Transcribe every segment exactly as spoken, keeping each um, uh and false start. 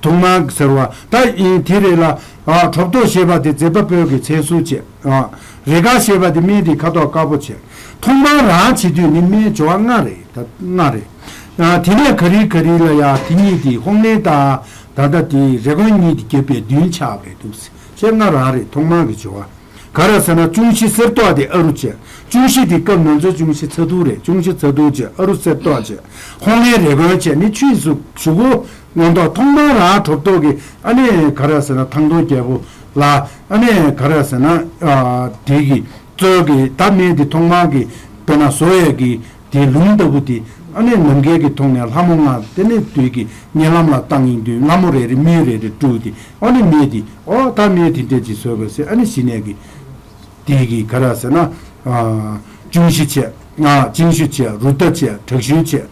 ཐོག་མར་ཟེར་བ་ད་ཡིན་དེ་རེད་ལ། ཨ་གྲོབ་ཏོག་ཞེས་པ་དེ་མཛེས་པ་སྤོས་ཀྱི་ཚལ་ཟུར་བྱས། ཨ་རས་དཀར་ཞེས་པ་དེ་སྨན་དེ་ཁ་དོག་དཀར་པོ་བྱས། ཐོག་མར་རང་བྱེད་དུས་ནི་སྨན་སྦྱོར་བ་ལྔ་རེད། ད་ལྔ་རེད། ཨ་དེ་ནས་ག་རེ་ག་རེ་ལ་ཡ་དེ་གཉིས་དེ་ཧོང་ལེན་དང་ད་ལྟ་དེ་རེ་སྐོན་གཉིས་དེ་བརྒྱབ་པས་བདུན་ཆགས་པ་རེད་འདུག་ཟེར། ལྔ་རང་རེད། ཐོག་མར་གྱི་སྦྱོར་བ། ག་རེ་ཟེར་ན་ཅུང་ཞི་གསེར་མདོག་དེ་ཨ་རུ་བྱས། ཅུང་ཞི་དེ་སྐབས་ནམ་ཚོད་ཅུང་ཞི་ཚ་གདུག་རེད། ཅུང་ཞི་ཚ་གདུག་བྱས། ཨ་རུ་གསེར་མདོག་བྱས། ཧོང་ལེན་རེ་སྐོན་བྱས་ནི་ཆུས་སུ་གཞུག་གུ་མངོན་རྟོགས་ཐོག་མར་རང་གྲོབ་ཏོག་གི་ཨ་ནི་ག་རེ་ཟེར་ན་ཐང་སྟོང་རྒྱལ་པོ་ལ་ཨ་ནི་ག་རེ་ཟེར་ན་ཨ་དེ་གི་གཙོ་གི་ད་སྨན་དེ་ཐོག་མར་གི་དཔེར་ན་བཟོ་ཡས་གི་དེ་ལུང་ལྟ་བུ་དེ་ཨ་ནི་ནམ་མཁའི་གི་ཐོག་ནས་ལྷ་མོ་ལྔ་དེ་ནི་དུས་ཀྱི་མཉན་ལམ་ལ་བཏང་ཡིན་དུས་ལྷ་མོ་རེ་རེ་མིའུ་རེ་རེ་སྤྲུགས་ཏེ་ཨ་ནི་སྨན་དེ་ཨོ་ད་སྨན་དེ་འདྲ་ཅིག་བཟོས་དགོས་ཟེར། ཨ་ནི་གཞི་ནས་གི་དེ་གི་ག་རེ་ཟེར་ན་ཨ་ཅུང་ཞི་བྱས། ཨ་ཅིང་ཞུ་བྱས། རུ་ཏ་བྱས། དྲག་ཞུན་བྱས།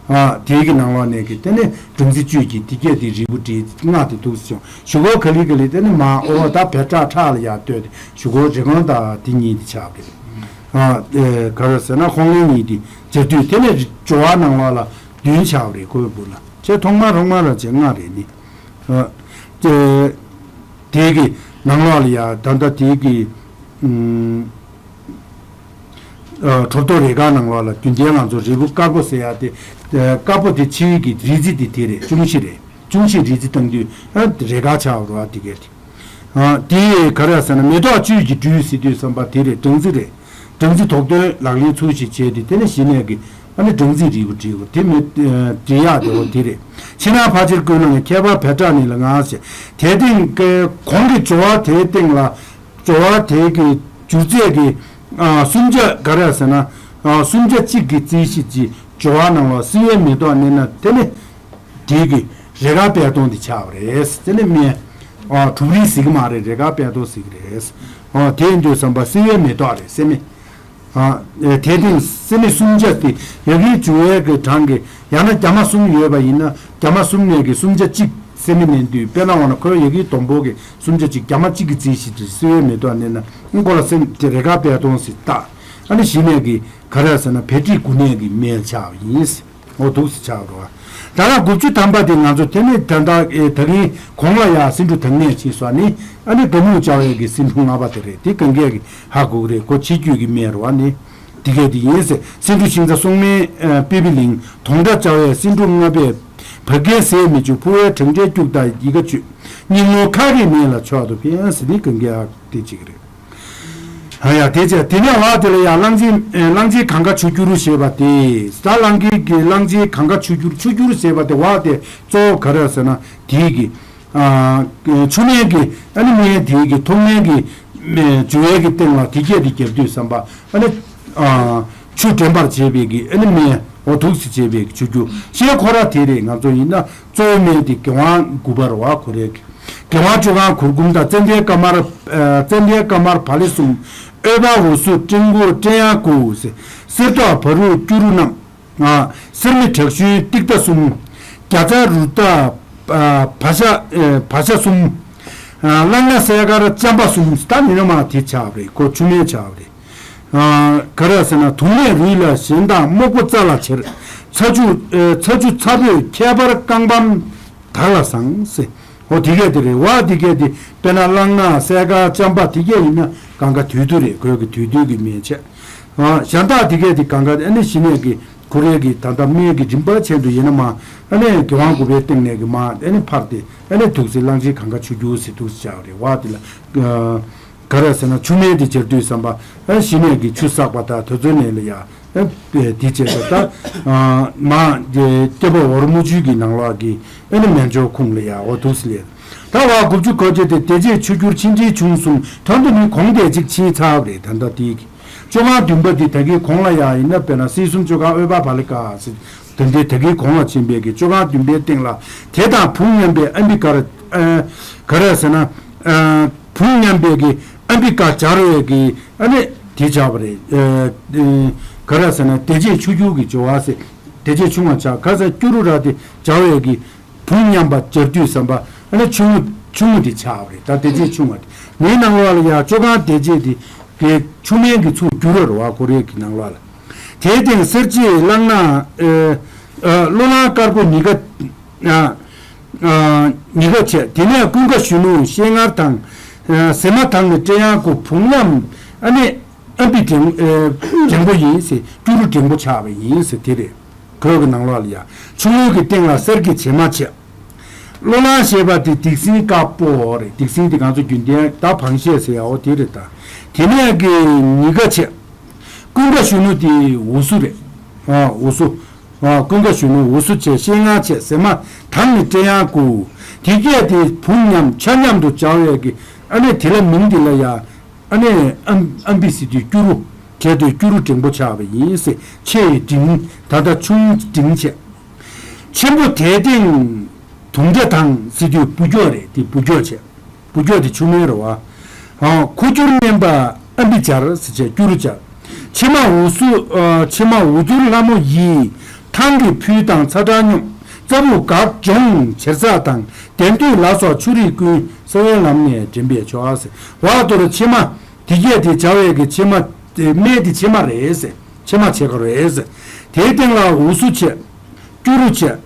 ཨ་དེ་གི་ནང་ལོགས་ནས་གི་དེ་ནི་སྦྲང་རྩི་བཅུད་ཀྱི་དེ་གས་དེ་རིལ་བུ་བྲིས་ལྔ་དེ་འདུག་སེ་བྱུང་། གཞུག་གུ་ག་ལེ་ག་ལེ་དེ་ནི་མ་ཨོ་ད་བེ་ཏྲ་ཁྲག་ལ་ཡར་ལྟོས་ཏེ་གཞུག་གུ་རེ་སྐོན་དང་དེ་གཉིས་དེ་ཆགས་པ་རེད། ཨ་ཨེ་ག་རེ་ཟེར་ན་ཧོང་ལེན་གཉིས་དེ་སྦྱར་དུས་དེ་ནི་སྦྱོར་བ་ནང་ལོགས་ལ་བདུན་ཆགས་པ་རེད། ཁོའི་བུ་ལ་ཆེ་ཐོག་མ་ཐོག་མ་ལ་ཆེ་ལྔ་རེད་ནི། ཨ་ཨེ་དེ་གི་ནང་ལོགས་ལ་ཡ་ད་ལྟ་དེ་གི་ཨུམ། ཨ་གྲོབ་ཏོག་རས་དཀར་ནང་ལོགས་ལ་རྒྱུན་ལྡན་ང་ཚོ་རིལ་བུ་དཀར་པོ་ཟེར་ཡ་དེ། ཨ་དཀར་པོ་དེ་ཕྱིའི་གི་རིལ་རྩི་དེ་དེ་རེད། ཅུང་ཞི་རེད། ཅུང་ཞི་རིལ་རྩི་བཏང་དུས་ཨ་རས་དཀར་ཆགས་པ་རེད་བ། དེ་གས་དེ། ཨ་དེ་ག་རེ་ཟེར་ན་མེ་ཏོག་བཅུད་ཀྱིས་སྦྲུས་ཟེར་དུས་ཙམ་པ་དེ་རེད། སྦྲང་རྩི་རེད། སྦྲང་རྩི་དོག་ཏོན་ལག་ལེན་ཚུལ་བཞིན་བྱས་ཏེ་དེ་ནས་གཞི་ནས་གི་ཨ་ནི་སྦྲང་རྩིའི་རིལ་བུ་བྲིས་པ་དེ་མེ་ཨ་བྲིས་ཡག་དེ་འོ་དེ་རེད། ཕྱི་ནང་ཕལ་ཆེར་ཀུན་སློང་ངེ་ཁྱད་པར་བེ་ཏྲ་ནི་ལ་ངང་ཞེས་དེ་སྟེང་གི་གོང་གི་སྦྱོར་བ་དེའི་སྟེང་ལ། སྦྱོར་བ་དེ་གི་སྦྱོར་ཚད་ཀྱི་ཨ་སུམ་ཆ་ག་རེ་ཟེར་ན་ཨ་སུམ་ཆ་གཅིག་གི་རྩིས་གཞི་གི་སྦྱོར་བ་ནང་ལ་བསིལ་བའི་མེ་ཏོག་བསྣན་ན་དེ་ནི་དེ་གི་རས་དཀར་པད་སྡོང་དེ་ཆགས་པ་རེད། དེ་ནི་སྨན་ཨ་གྲུབ་རིལ་ཟེར་གི་མ་རེད། རས་དཀར་པད་སྡོང་ཟེར་གི་རེད། ཨ་དེ་ཡིན་དུས་ཙམ་པ་བསིལ་བའི་མེ་ཏོག་རེད། སེ་མེ། ཨ་ཨེ་དེ་སྟེང་སེ་མེ་སུམ་ཆ་སྟེ་ཡ་གིའི་འཇུ་བའི་གི་གྲངས་ཀྱི་ཡང་ན་རྒྱ་མ་གསུམ་ཡོད་པ་ཡིན་ན་རྒྱ་མ་གསུམ་ནས་ཀྱི་སུམ་ཆ་གཅིག་སེ་མེ་མནན་དུས་དཔེར་ན་འོ་ན་ཁོའི་ཡ་གིའི་སྡོང་པོ་གི་སུམ་ཆ་གཅིག་རྒྱ་མ་གཅིག་གི་རྩིས་གཞི་དེ་བསིལ་བའི་མེ་ཏོག་མནན་ན་མགོ་ལ་སེ་མེ་དེ་རས་དཀར་པད་སྡོང་ཟེར་བཏགས། ཨ་ནི་གཞི་ནས་ཀྱི་ག་རེ་ཟེར་ན་བད་མཁྲིས་འགོ་ནད་ཀྱི་སྨན་ཆགས་པ་ཡིན། འོ་འདུག་སེ་ཆགས་འགྲོ་བ། ད་ལྟ་དགུ་བཅུ་ཐམ་པ་དེ་ང་ཚོ་དེ་ནི་ད་ལྟ་ཨེ་ད་གིན་གོང་ལ་ཡ་སེ་འབྲུ་དང་ནས་ཕྱིན་སོགས་ནི་ཨ་ནི་དགའ་མོས་བཅའ་བའི་གི་སེ་འབྲུ་ལྔ་པ་དེ་རེད། དེ་གང་གས་ཀྱི་ཧ་གོ་གི་རེད། ཁོ་ཕྱི་རྒྱུད་ཀྱི་སྨན་རེད་བ། ནི་དེ་གས་དེ་ཡིན་ཟེར། སེ་འབྲུ་ཤིང་རྩ་སྲུང་མའི་ཨ་པི་པི་ལིང་། དོང་ཁྲ་བཅའ་བའི་སེ་འབྲུ་ལྔ་པས། བད་ཀན་ཟས་མི་འཇུ་ཕོ་བའི་བྲང་ཁྲའི་སྐྱུག་དང་ཡི་ག་བཅུད། སྙིང་རླུང་ཁ་གི་ནད་ལ་མཆོག་ཏུ་ཕན་ཟེར། ནི་གང་གས་ཧ་དེ་གཅིག་རེད། ཨ་ཡ་དེ་བྱས་དེ་ནས་བ་དེ་ལ་ཡང་གླང་ཆེན་ཨེ་གླང་ཆེན་གངྒཱ་ཆུ་སྐྱུར་ཞེས་པ་དེ། ད་གླང་གི་གི་གླང་ཆེན་གངྒཱ་ཆུ་སྐྱུར། ཆུ་སྐྱུར་ཞེས་པ་དེ་བ་དེ་གཙོ་བོ་ག་རེ་ཟེར་ན་དེའི་གི་ཨ་ཆུ་སྨན་གི་ཨ་ནི་སྨན་དེའི་གི་ཐོག་མའི་གི་ཨེ་འཇུ་བའི་གི་སྟེང་ལ་དེ་སྐད་དེ་རྒྱབ་དུས་ཙམ་པ་ཨ་ནི་ཨ་ཆུ་འདྲེན་པར་བྱེད་པའི་གི་ཨ་ནི་སྨན། འོ་འདུག་སེ་བྱེད་པའི་གི་ཆུ་སྐྱུར་ཞེས་ཁོ་ར་དེ་རེད། ང་ཚོ་ཡིན་ན་གཙོ་བོ་སྨན་དེ་གི་ཝང་དགུ་པ་རེད་བ། ཁོ་རའི་གི་གི་ཝང་བཅོ་ཁང་གུར་གུམ་དང་ཙན་དན་དཀར་དམར། ཨ་ཙན་དན་དཀར་དམར་བ་ལི་གསུམ། ཨོལ་པ་འོ་ཟུག་སྤྲིན་དགུ་སྤྲིན་གཡང་དགུ། གསེར་མདོག་བ་རུ་སྐྱུ་རུ་རྣམས། ཨ་གསེར་མིག་དྲག་ཞུན་ཏིག་ཏ་གསུམ། རྒྱ་ཚ་རུ་ཏ་ཨ་བ་ཤ་ཨེ་བ་ཤ་གསུམ། ཨ་གླང་སྣ་སྲས་དཀར་ལྕམ་པ་གསུམ། ད་མི་ན་མ་དེ་ཆགས་པ་རེད། ཁོ་ཆུ་སྨན་ཆགས་པ་རེད། ཨ་ག་རེ་ཟེར་ན་དུག་ནད་རུས་ལ་ཞེན་དང་རྨོག་པོ་རྩ་ལ་བྱེར། ཚ་ཆུ་ཨེ་ཚ་ཆུ་ཚ་བོས་ཁྱད་པར་རྐང་པའམ་དར་ལ་བཟང་ཟེར། འོ་དེ་གས་དེ་རེད་བ། དེ་གས་དེ་དཔེར་ན་གླང་སྣ་སྲས་དཀར་ལྕམ་པ་དེ་གས་ཡིན་ན་གང་ག་དུས་དུས་རེད། ཁོའི་གི་དུས་དུས་ཀྱི་སྨན་བྱས། ཨ་གཞན་དག་དེ་གས་དེ་གང་ག་ཨ་ནི་གཞི་ནས་ཀྱི་ཁོ་རའི་གི་ད་ལྟ་སྨན་གྱི་རིམ་པ་ཆེན་དུ་ཡིན་ན་མ་ཨ་ནི་གི་ཝང་དགུ་པའི་སྟེང་ནས་ཀྱི་མ་ཨ་ནི་ཕར་དེ་ཨ་ནི་དུག་སེ་གླང་ཆེན་གངྒཱ་ཆུ་སྐྱུར་ཟེར་དུག་སེ་བྱ་བ་རེད་བ། དེ་ལ་ཨ། ག་རེ་ཟེར་ན་ཆུ་སྨན་དེ་སྦྱར་དུས་ཙམ་པ་ཨ་གཞི་ནས་ཀྱི་ཆུ་བསགས་པ་དང་དེ་ཚོའི་ནད་ལ་ཡ་ཨ་དེ་བྱས་ཙང་ད་ཨ་མ་དེ་སྐྱེ་བོ་འོར་མུ་ཆུ་གི་ནང་ལོགས་ཀྱི་ཨ་ནི་སྨན་སྦྱོར་ཁུངས་ལ་ཡ་འོ་དུག་སེ་ལས། ད་བ་དགུ་བཅུ་གོ་བརྒྱད་དེ་དེ་རྗེས་ཆུ་སྐྱུར་ཆིན་ཁྲིའི་ཆུང་གསུམ་དོན་དུ་ནི་གོང་དེ་གཅིག་ཕྱིན་ཚར་བ་རེད། ད་ལྟ་དེའི་གི་བཅོ་ཁང་བདུན་པ་འདི་ད་གིན་གོང་ལ་ཡ་ཡིན་ན་དཔེར་ན་སྲིད་གསུམ་བཅོ་ཁང་ཨོལ་པ་བ་ལི་ཀ་ཟེར་དེ་འདྲའི་ད་གིན་གོང་ལ་ཕྱིན་པའི་གི་བཅོ་ཁང་བདུན་པའི་སྟེང་ལ་དེ་དང་བུ་མཉམ་པའི་ཨམ་བི་ཀར་ཨ་ག་རེ་ཟེར་ན་ཨ་བུ་མཉམ་པའི་གི་ཨམ་བི་ཀ་སྦྱར་བའི་གི་ཨ་ནི་དེ་བྱ་བ་རེད། ཨ་ཨ་ག་རེ་ཟེར་ན་དེ་རྗེས་ཆུ་སྐྱུར་གི་སྦྱོར་བ་ཟེར། དེ་རྗེས་ཆུང་བ་བྱ་ག་ཟེར་སྐྱུ་རུ་ར་དེ་སྦྱར་བའི་གི་བུ་མཉམ་པ་སྦྱར་དུས་ཙམ་པ་ཨ་ནི་ཆུང་ངུ་ཆུང་ངུ་དེ་ཆགས་པ་རེད། ད་དེ་རྗེས་ཆུང་བ་དེ་མིའི་ནང་ལོགས་ལ་ཡང་བཅོ་ཁང་དེ་རྗེས་དེ་དེ་ཆུ་སྨན་གྱི་ཚུར་བསྒྱུར་ར་རེད་བ། ཁོ་རའི་གི་ནང་ལོགས་ལ་དེའི་སྟེང་གསེར་བྱེས་གླང་སྣ་ཨེ་ཨ་ལོ་ལང་དཀར་པོ་ཉི་ག་ཨ་ ཉི་ག་བྱས། དེ་ནས་ཀུན་དགའ་གཞོན་ནུ་ཤེལ་དངར་དང་། ཟེ་མ་དང་ནི་སྤྲེལ་གཡང་དགུ། བུམ་ཉམས་ཨ་ནི་ཨམ་བི་འགྲེང་འགྲེང་པོ་ཡིན་ཟེར། སྐྱུ་རུ་འགྲེང་པོ་ཆགས་པ་ཡིན་ཟེར། དེ་རེད། གོས་ཀྱི་ནང་ལོགས་ལ་ཡ། ཆུང་ངུ་གི་སྟེང་ལ་གསེར་གྱི་བྱེ་མ་བྱས། བློ་ལངས་ཞེས་པ་དེ་སྡིག་སྲིན་དཀར་པོ་རེད། སྡིག་སྲིན་དེ་ང་ཚོ་རྒྱུན་ལྡན་ད་བང་ཤེད་ཟེར་ཡ་འོ་དེ་རེད་ད། དེ་ནས་གི་ཉི་ག་བྱས། ཀུན་དགའ་གཞོན་ནུ་དེ་འུ་སུ་རེད། ཨ་འུ་སུ། ཨ་ཀུན་དགའ་གཞོན་ནུ་འུ་སུ་བྱས། ཤེལ་དངར་བྱས། ཟེ་མ་དང་ནི་སྤྲེལ་གཡང་དགུ། དེ་གས་དེ་བུམ་མཉམ་ཆ་མཉམ་དུ་སྦྱར་བའི་གི་ཨ་ནི་དེ་ལ་མིང་དེ་ལ་ཡ། ཨ་ནི་ཨམ་ཨམ་བི་ཟེར་དུས་སྐྱུ་རུ་བྱས་དུས་སྐྱུ་རུ་འགྲེང་པོ་ཆགས་པ་ཡིན་ཟེར། ཆེ་ཡི་འབྲིང་། ད་ལྟ་ཆུང་འབྲིང་བྱས། ཆེན་པོ་དེའི་སྟེང་དུང་སྒྲ་དང་ཟེར་དུས་འབུ་སྐྱོག་རེད། དེ་འབུ་སྐྱོག་བྱས། འབུ་སྐྱོག་དེ་ཆུ་སྨན་རེད་བ། ཨ་ཁུ་སྐྱུར་མནན་པ་ཨམ་བི་སྦྱར་ཟེར་བྱས་སྐྱུ་རུ་སྦྱར། ཕྱེ་མ་འུ་སུ། ཨ་ཕྱེ་མ་འུ་སྐྱུར་ལྷ་མོ་ཡིས། ཐང་གི་ཕུལ་དང་ཚ་གྲང་སྙོམས། རྩ་སྦུག་འགག་སྦྱོང་བྱེར་ཚག་དང་། གདན་སྟོད་ལ་སོགས་ཆུ་རིས་ཀུན། གསང་བའི་ལམ་ནས་འདྲེན་པས་ཆོག་ཟེར། བ་དོར་ཕྱེ་མ། དེ་གས་དེ་བྱ་བའི་གི་ཕྱེ་མ། སྨན་དེ་ཕྱེ་མ་རེད་ཟེར། ཕྱེ་མ་བྱེད་དགོས་རེད་ཟེར། དེའི་སྟེང་ལ་འུ་སུ་བྱས། སྐྱུ་རུ་བྱས།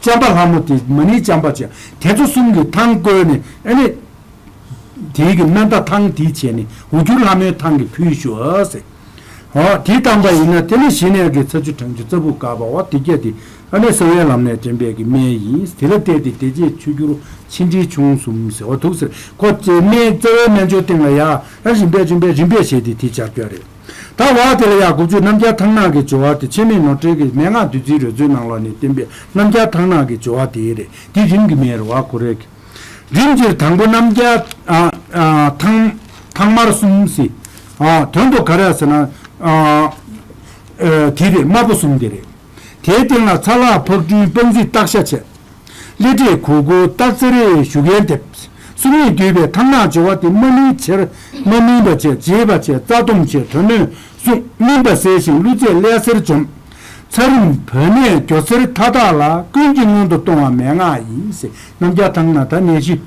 ལྕམ་པ་ལྷ་མོ་དེ་མ་ཎིའི་ལྕམ་པ་བྱས། དེ་ཚོ་གསུམ་གྱི་ཐང་བསྐོལ་ནས་ཨ་ནི། དེའི་གི་སྨན་ད་ཐང་དེའི་བྱས་ནས་འུ་སྐྱུར་ལྷ་མོའི་ཐང་གི་ཕུལ་ཞུ་ཨ་ཟེར། འོ་དེ་བཏང་པ་ཡིན་ན་དེ་ནི་ཞི་གནས་ཀྱི་ཚ་ཆུ་གྲང་ཆུ་རྩ་སྦུག་འགགས་པ་འོ་དེ་གས་དེ་ཨ་ནི་གསང་བའི་ལམ་ནས་འདྲེན་པའི་གི་སྨན་ཡིན། དེ་ལ་བལྟས་ཏེ་དེ་རྗེས་ཆུ་སྐྱུར་ཕྱེ་འབྲིང་ཆུང་གསུམ་ཟེར་བ་འདུག་ཟེར། ཁོ་ཚེ་སྨན་རྩ་བའི་སྨན་སྦྱོར་སྟེང་ལ་ཡ་ཨ་རིམ་པས་རིམ་པས་རིམ་པས་བྱས་ཏེ་དེ་སྦྱར་རྒྱུ་རེད། ད་བ་དེ་ལ་ཡ་དགུ་བཅུ་རྣམ་རྒྱལ་ཐང་ནག་གི་སྦྱོར་བ་དེ་ཕྱེ་མའི་ནོར་འཁྲུལ་གྱི་མན་ངག་བདུད་རྩིའི་རོལ་མཚོའི་ནང་ལོགས་ནས་བསྟན་པའི་རྣམ་རྒྱལ་ཐང་ནག་གི་སྦྱོར་བ་དེ་རེད། དེ་རིམ་གྱིས་སྨན་རེད་བ་ཁོ་རེ་གི། རིམ་གྱིས་དང་པོ་རྣམ་རྒྱལ་ཨ་ཨ་ཐང་ཐང་དམར་གསུམ་ཟེར། ཨ་དོན་དུ་ག་རེ་ཟེར་ན་ཨ་ཨ་དེ་རེད། དམར་པོ་གསུམ་དེ་རེད། དེའི་སྟེང་ལ་ཚ་ལག་ཕག་ཀྲུའི་དཔང་རྩིས་སྟག་ཤ་བྱས། ཀླད་འབྲས་གུ་གུ་སྟག་ཚེ་རིང་ཞུ་མཁན་དེ། གསུམ་གཉིས་འདུས་པའི་ཐང་ནག་སྦྱོར་བ་དེ་མ་ལུས་ཕྱིར་མ་སྨིན་པ་བྱས། བརྗེད་པ་བྱས། རྩ་སྡོམ་བྱས། དོན་སྣོད་སྲུང་། སྨིན་པ་གསལ་ཞིང་བློ་རྩེས་ཀླད་སེར་འཇོམས། ཚ་རིམས་བུད་མེད་སྒྱུ་སེར་མཐའ་དག་ལ་ཀུན་གྱིས་སྔོན་དུ་གཏོང་བ་མན་ངག་ཡིན་ཟེར། རྣམ་རྒྱལ་ཐང་ནག་ད་ནད་གཞི།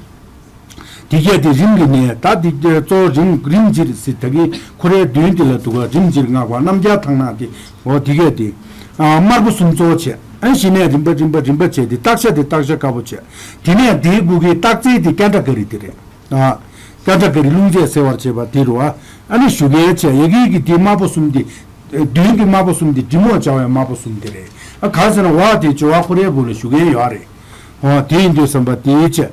དེ་གས་དེ་རིམ་གྱིས་ནས་ད་དེ་གས་གཙོ་བོ་རིམ་རིམ་གྱིས་ཟེར། ད་གིན་ཁོ་རའི་མདུན་དེ་ལ་འདུག་ག་རིམ་གྱིས་སྔགས་པ་རྣམ་རྒྱལ་ཐང་ནག་དེ་འོ་དེ་གས་དེ། ཨ་དམར་པོ་གསུམ་གཙོ་བོ་བྱས། ཨ་ཞི་གནས་རིམ་པ་རིམ་པ་རིམ་པ་བྱས་ཏེ་སྟག་ཤ་དེ་སྟག་ཤ་དཀར་པོ་བྱས། དེ་ནས་དེའི་གུ་གེའི་སྟག་རྩེ་དེ་ཀྱཱན་ཏ་ཀ་རི་དེ་རེད། ཨ་ཀྱཱན་ཏ་ཀ་རི་རླུང་རྫས་སེལ་བར་བྱེད་པ་དེ་རུ་ཨ་ཨ་ནི་ཞུ་མཁན་བྱས། ཡ་གི་གི་དེ་དམར་པོ་གསུམ་དེ། མདུན་གྱི་དམར་པོ་གསུམ་དེ་འབྲི་མོག་སྦྱར་བའི་དམར་པོ་གསུམ་དེ་རེད། ཨ་གང་ཟེར་ན་བ་དེ་སྦྱོར་བ་ཁོ་རའི་སྦུག་ལ་ཞུ་མཁན་ཡོད་རེད། ཨོ་དེ་ཡིན་དུས་བསམ་པ་དེའི་ཆེད།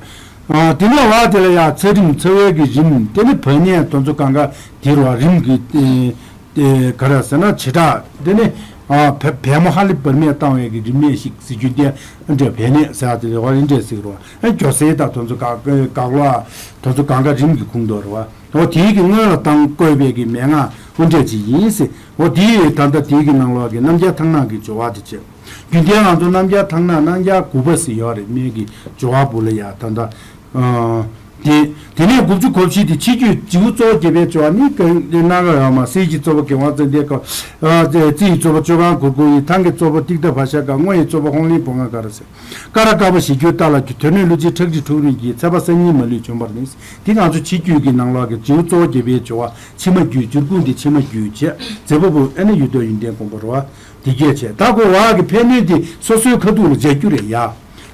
ཨ་དེ་ནས་བ་དེ་ལ་ཡང་ཚ་རིམས་ཚ་བའི་གི་རིམས་དེ་ནི་བ་ནས་དོན་ཚོ་གང་ག་དེ་རུ་རིམས་ཀྱི་ཨེ་ཨེ་ག་རེ་ཟེར་ན་བྱེ་བྲག་དེ་ནི་ཨ་བལ་བལ་མོ་ཧ་ལི་བར་མས་བཏང་བའི་གི་རིམས་ནད་ཞིག་ཟེར་རྒྱུ་དེ་འདྲ་བལ་ནད་ཟེར་བ་དེ་རེད་བ། རིམས་འདྲ་ཟེར་རུ་ཨ་སྒྱུ་སེལ་དང་དོན་ཚོ་ག་གག་ལོ་དོན་ཚོ་གང་ག་རིམས་ཀྱི་ཁུངས་འདུག་རུ་བ། འོ་དེའི་གི་སྔོན་ལ་བཏང་བཀོད་པའི་གི་མན་ངག་འོ་འདྲ་ཅིག་ཡིན་ཟེར། འོ་དེའི་ད་ལྟ་དེའི་གི་ནང་ལོགས་ཀྱི་རྣམ་རྒྱལ་ཐང་ནག་གི་སྦྱོར་བ་དེ་བྱས། རྒྱུན་ལྡན་ང་ཚོ་རྣམ་རྒྱལ་ཐང་ནག་རྣམ་རྒྱལ་དགུ་པ་ཟེར་ཡོད་རེད། སྨན་གྱི་སྦྱོར་བ་བུ་ལ་ཡ་ད་ལྟ། ཨ་དེ་དེ་ནས་དགུ་བཅུ་གོ་བཞི་དེ་ཕྱི་རྒྱུད་བྱིའུ་གཙོ་བོ་བརྒྱད་པའི་སྦྱོར་བ་ནི་ཀ་སྣ་ཁ་ཡོད་མ། གསེར་གྱི་གཙོ་བོ་གེ་ཝང་ཙན་དན་དཀར། ཨ་རྩི་ཡི་གཙོ་བོ་ཅོ་གང་གུར་གུམ་ཡིན། ཐང་གི་གཙོ་བོ་ཏིག་ཏ་བ་ཤ་དཀར། སྔོ་ཡི་གཙོ་བོ་ཧོང་ལིང་བོང་ང་དཀར་ཟེར། ཀ་ར་དཀར་པོ་ཞེས་རྒྱུད་ལྟ་ལ་རྒྱུ། དོན་སྣོད་ཀླུ་ཆེན་ཁྲག་ཁྲིག་ཁྲུག་རིང་གི། ཚེ་བ་སང་ཉིན་མ་ལུས་འཇོམས་པར་ནི། འདི་ང་ཚོ་ཕྱི་རྒྱུད་ཀྱི་ནང་ལོགས་ཀྱི་བྱིའུ་གཙོ་བོ་བརྒྱད་པའི་སྦྱོར་བ་ཕྱི་མ་རྒྱུད། བྱིའུ་ཀུན་ཏེ་ཕྱི་མ་རྒྱུད་བྱས། རྫས་པོ་བུ་ཨ་ནི་ཡུལ་དུ་ཡོན་ཏན་སྒོམ་པ་རུ་བ་དེ་སྐད་བྱས། ད་ཁོ་བ་གི་ཕན་གནོད་དེ་སོ་སོའི་ཁ་ཐུག་ལ་འཇལ་རྒྱུ་རེད་ཡ།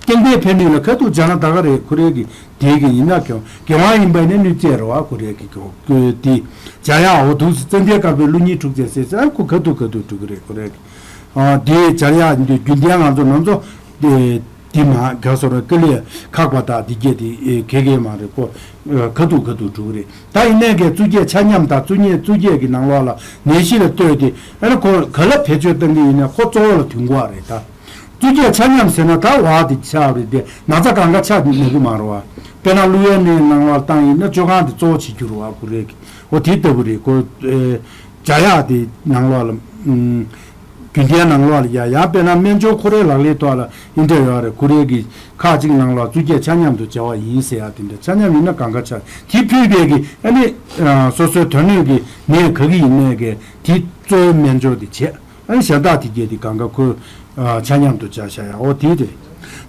རྐྱང་པའི་ཕན་གནོད་ལ་ཁ་ཐུག་འཇལ་ན་ད་ག་རེད། ཁོ་རེ་གི་དེ་གི་ཡིན་ན་གི་གེ་ཝང་ཡིན་པ་ནི་གནོད་རྫས་རུ་བ་ཁོ་རེ་གི་གི་དེ་འཇལ་ཡ་འོ་འདུག་ཟེར། ཙན་དན་དཀར་པོའི་ཀླུ་གཉན་འཁྲུག་རྫས་ཟེར་ཟེར་ཁོ་ཁ་ཐུག་ཁ་ཐུག་འགྲོ་གི་རེད། ཁོ་རེ་གི་ཨ་དེ་འཇལ་ཡ་ཡིན་དུས་རྒྱུན་ལྡན་ང་ཚོ་ནང་ཚོ་དེ། དེ་མ་ག་སོ་ར་ཀ་ལི་ཁག་པ་དག་དེ་སྐད་དེ་ཨེ་གེ་གེ་མ་རེད་ཁོ། ཨ་ཁ་ཐུག་ཁ་ཐུག་འགྲོ་གི་རེད། ད་ཡིན་ནའི་གི་གཙུག་རྒྱན་ཆ་མཉམ་དང་གཙུག་གཉིས་གཙུག་རྒྱན་གྱི་ནང་ལོགས་ལ་ནད་གཞི་ལ་ལྟོས་ཏེ་ཨ་ནི་ཁོ་ག་ལ་བེད་སྤྱོད་གཏང་གི་ཡིན་ན་ཁོ་གཙོ་བོ་ལ་ཐོན་གོ་རེད་ད། གཙུག་རྒྱན་ཆ་མཉམ་ཟེར་ན་ད་བ་དེ་ཆགས་རེད་དེ་ན་ཚ་གང་ག་ཆགས་ནི་གི་མ་རེད་བ། དཔེར་ན་ཀླུ་ཡའི་ནད་ནང་ལོགས་བཏང་ཡིན་ན་བཅོས་ཁང་དེ་གཙོ་བོ་བྱེད་རྒྱུ་རེད་བ་ཁོ་རེད་གི། འོ་དེ་ལྟ་བུ་རེད་ཁོ། ཨེ་འཇལ་ཡག་དེ་ནང་ལོགས་ལ་ཨུམ། རྒྱུན་ལྡན་ནང་ལོགས་ལ་ཡ་ཡང་དཔེར་ན་སྨན་སྦྱོར་ཁོ་རའི་ལག་ལེན་ཐོག་ལ་ཨིན་འདྲ་ཡོད་རེད། ཁོ་རའི་གི་ཁག་ཅིག་ནང་ལོགས་གཙུག་རྒྱན་ཆ་མཉམ་དུ་སྦྱར་བ་ཡིན་ཟེར་ཡ་དེ་འདྲ་ཆ་མཉམ་ཡིན་ན་གང་ག་ཆགས་དེ་ཕུད་པའི་གི་ཨ་ནི་སོ་སོའི་དོན་སྣོད་ཀྱི་ནད་ག་གི་ཡིན་ནའི་གི་དེ་གཙོ་བོའི་སྨན་སྦྱོར་དེ་བྱས་ཨ་ནི་གཞན་དག་དེ་གས་དེ་གང་ག་ཁོ་ཆ་མཉམ་དུ་སྦྱར་བཞག་ཡ་འོ་དེ་རེད།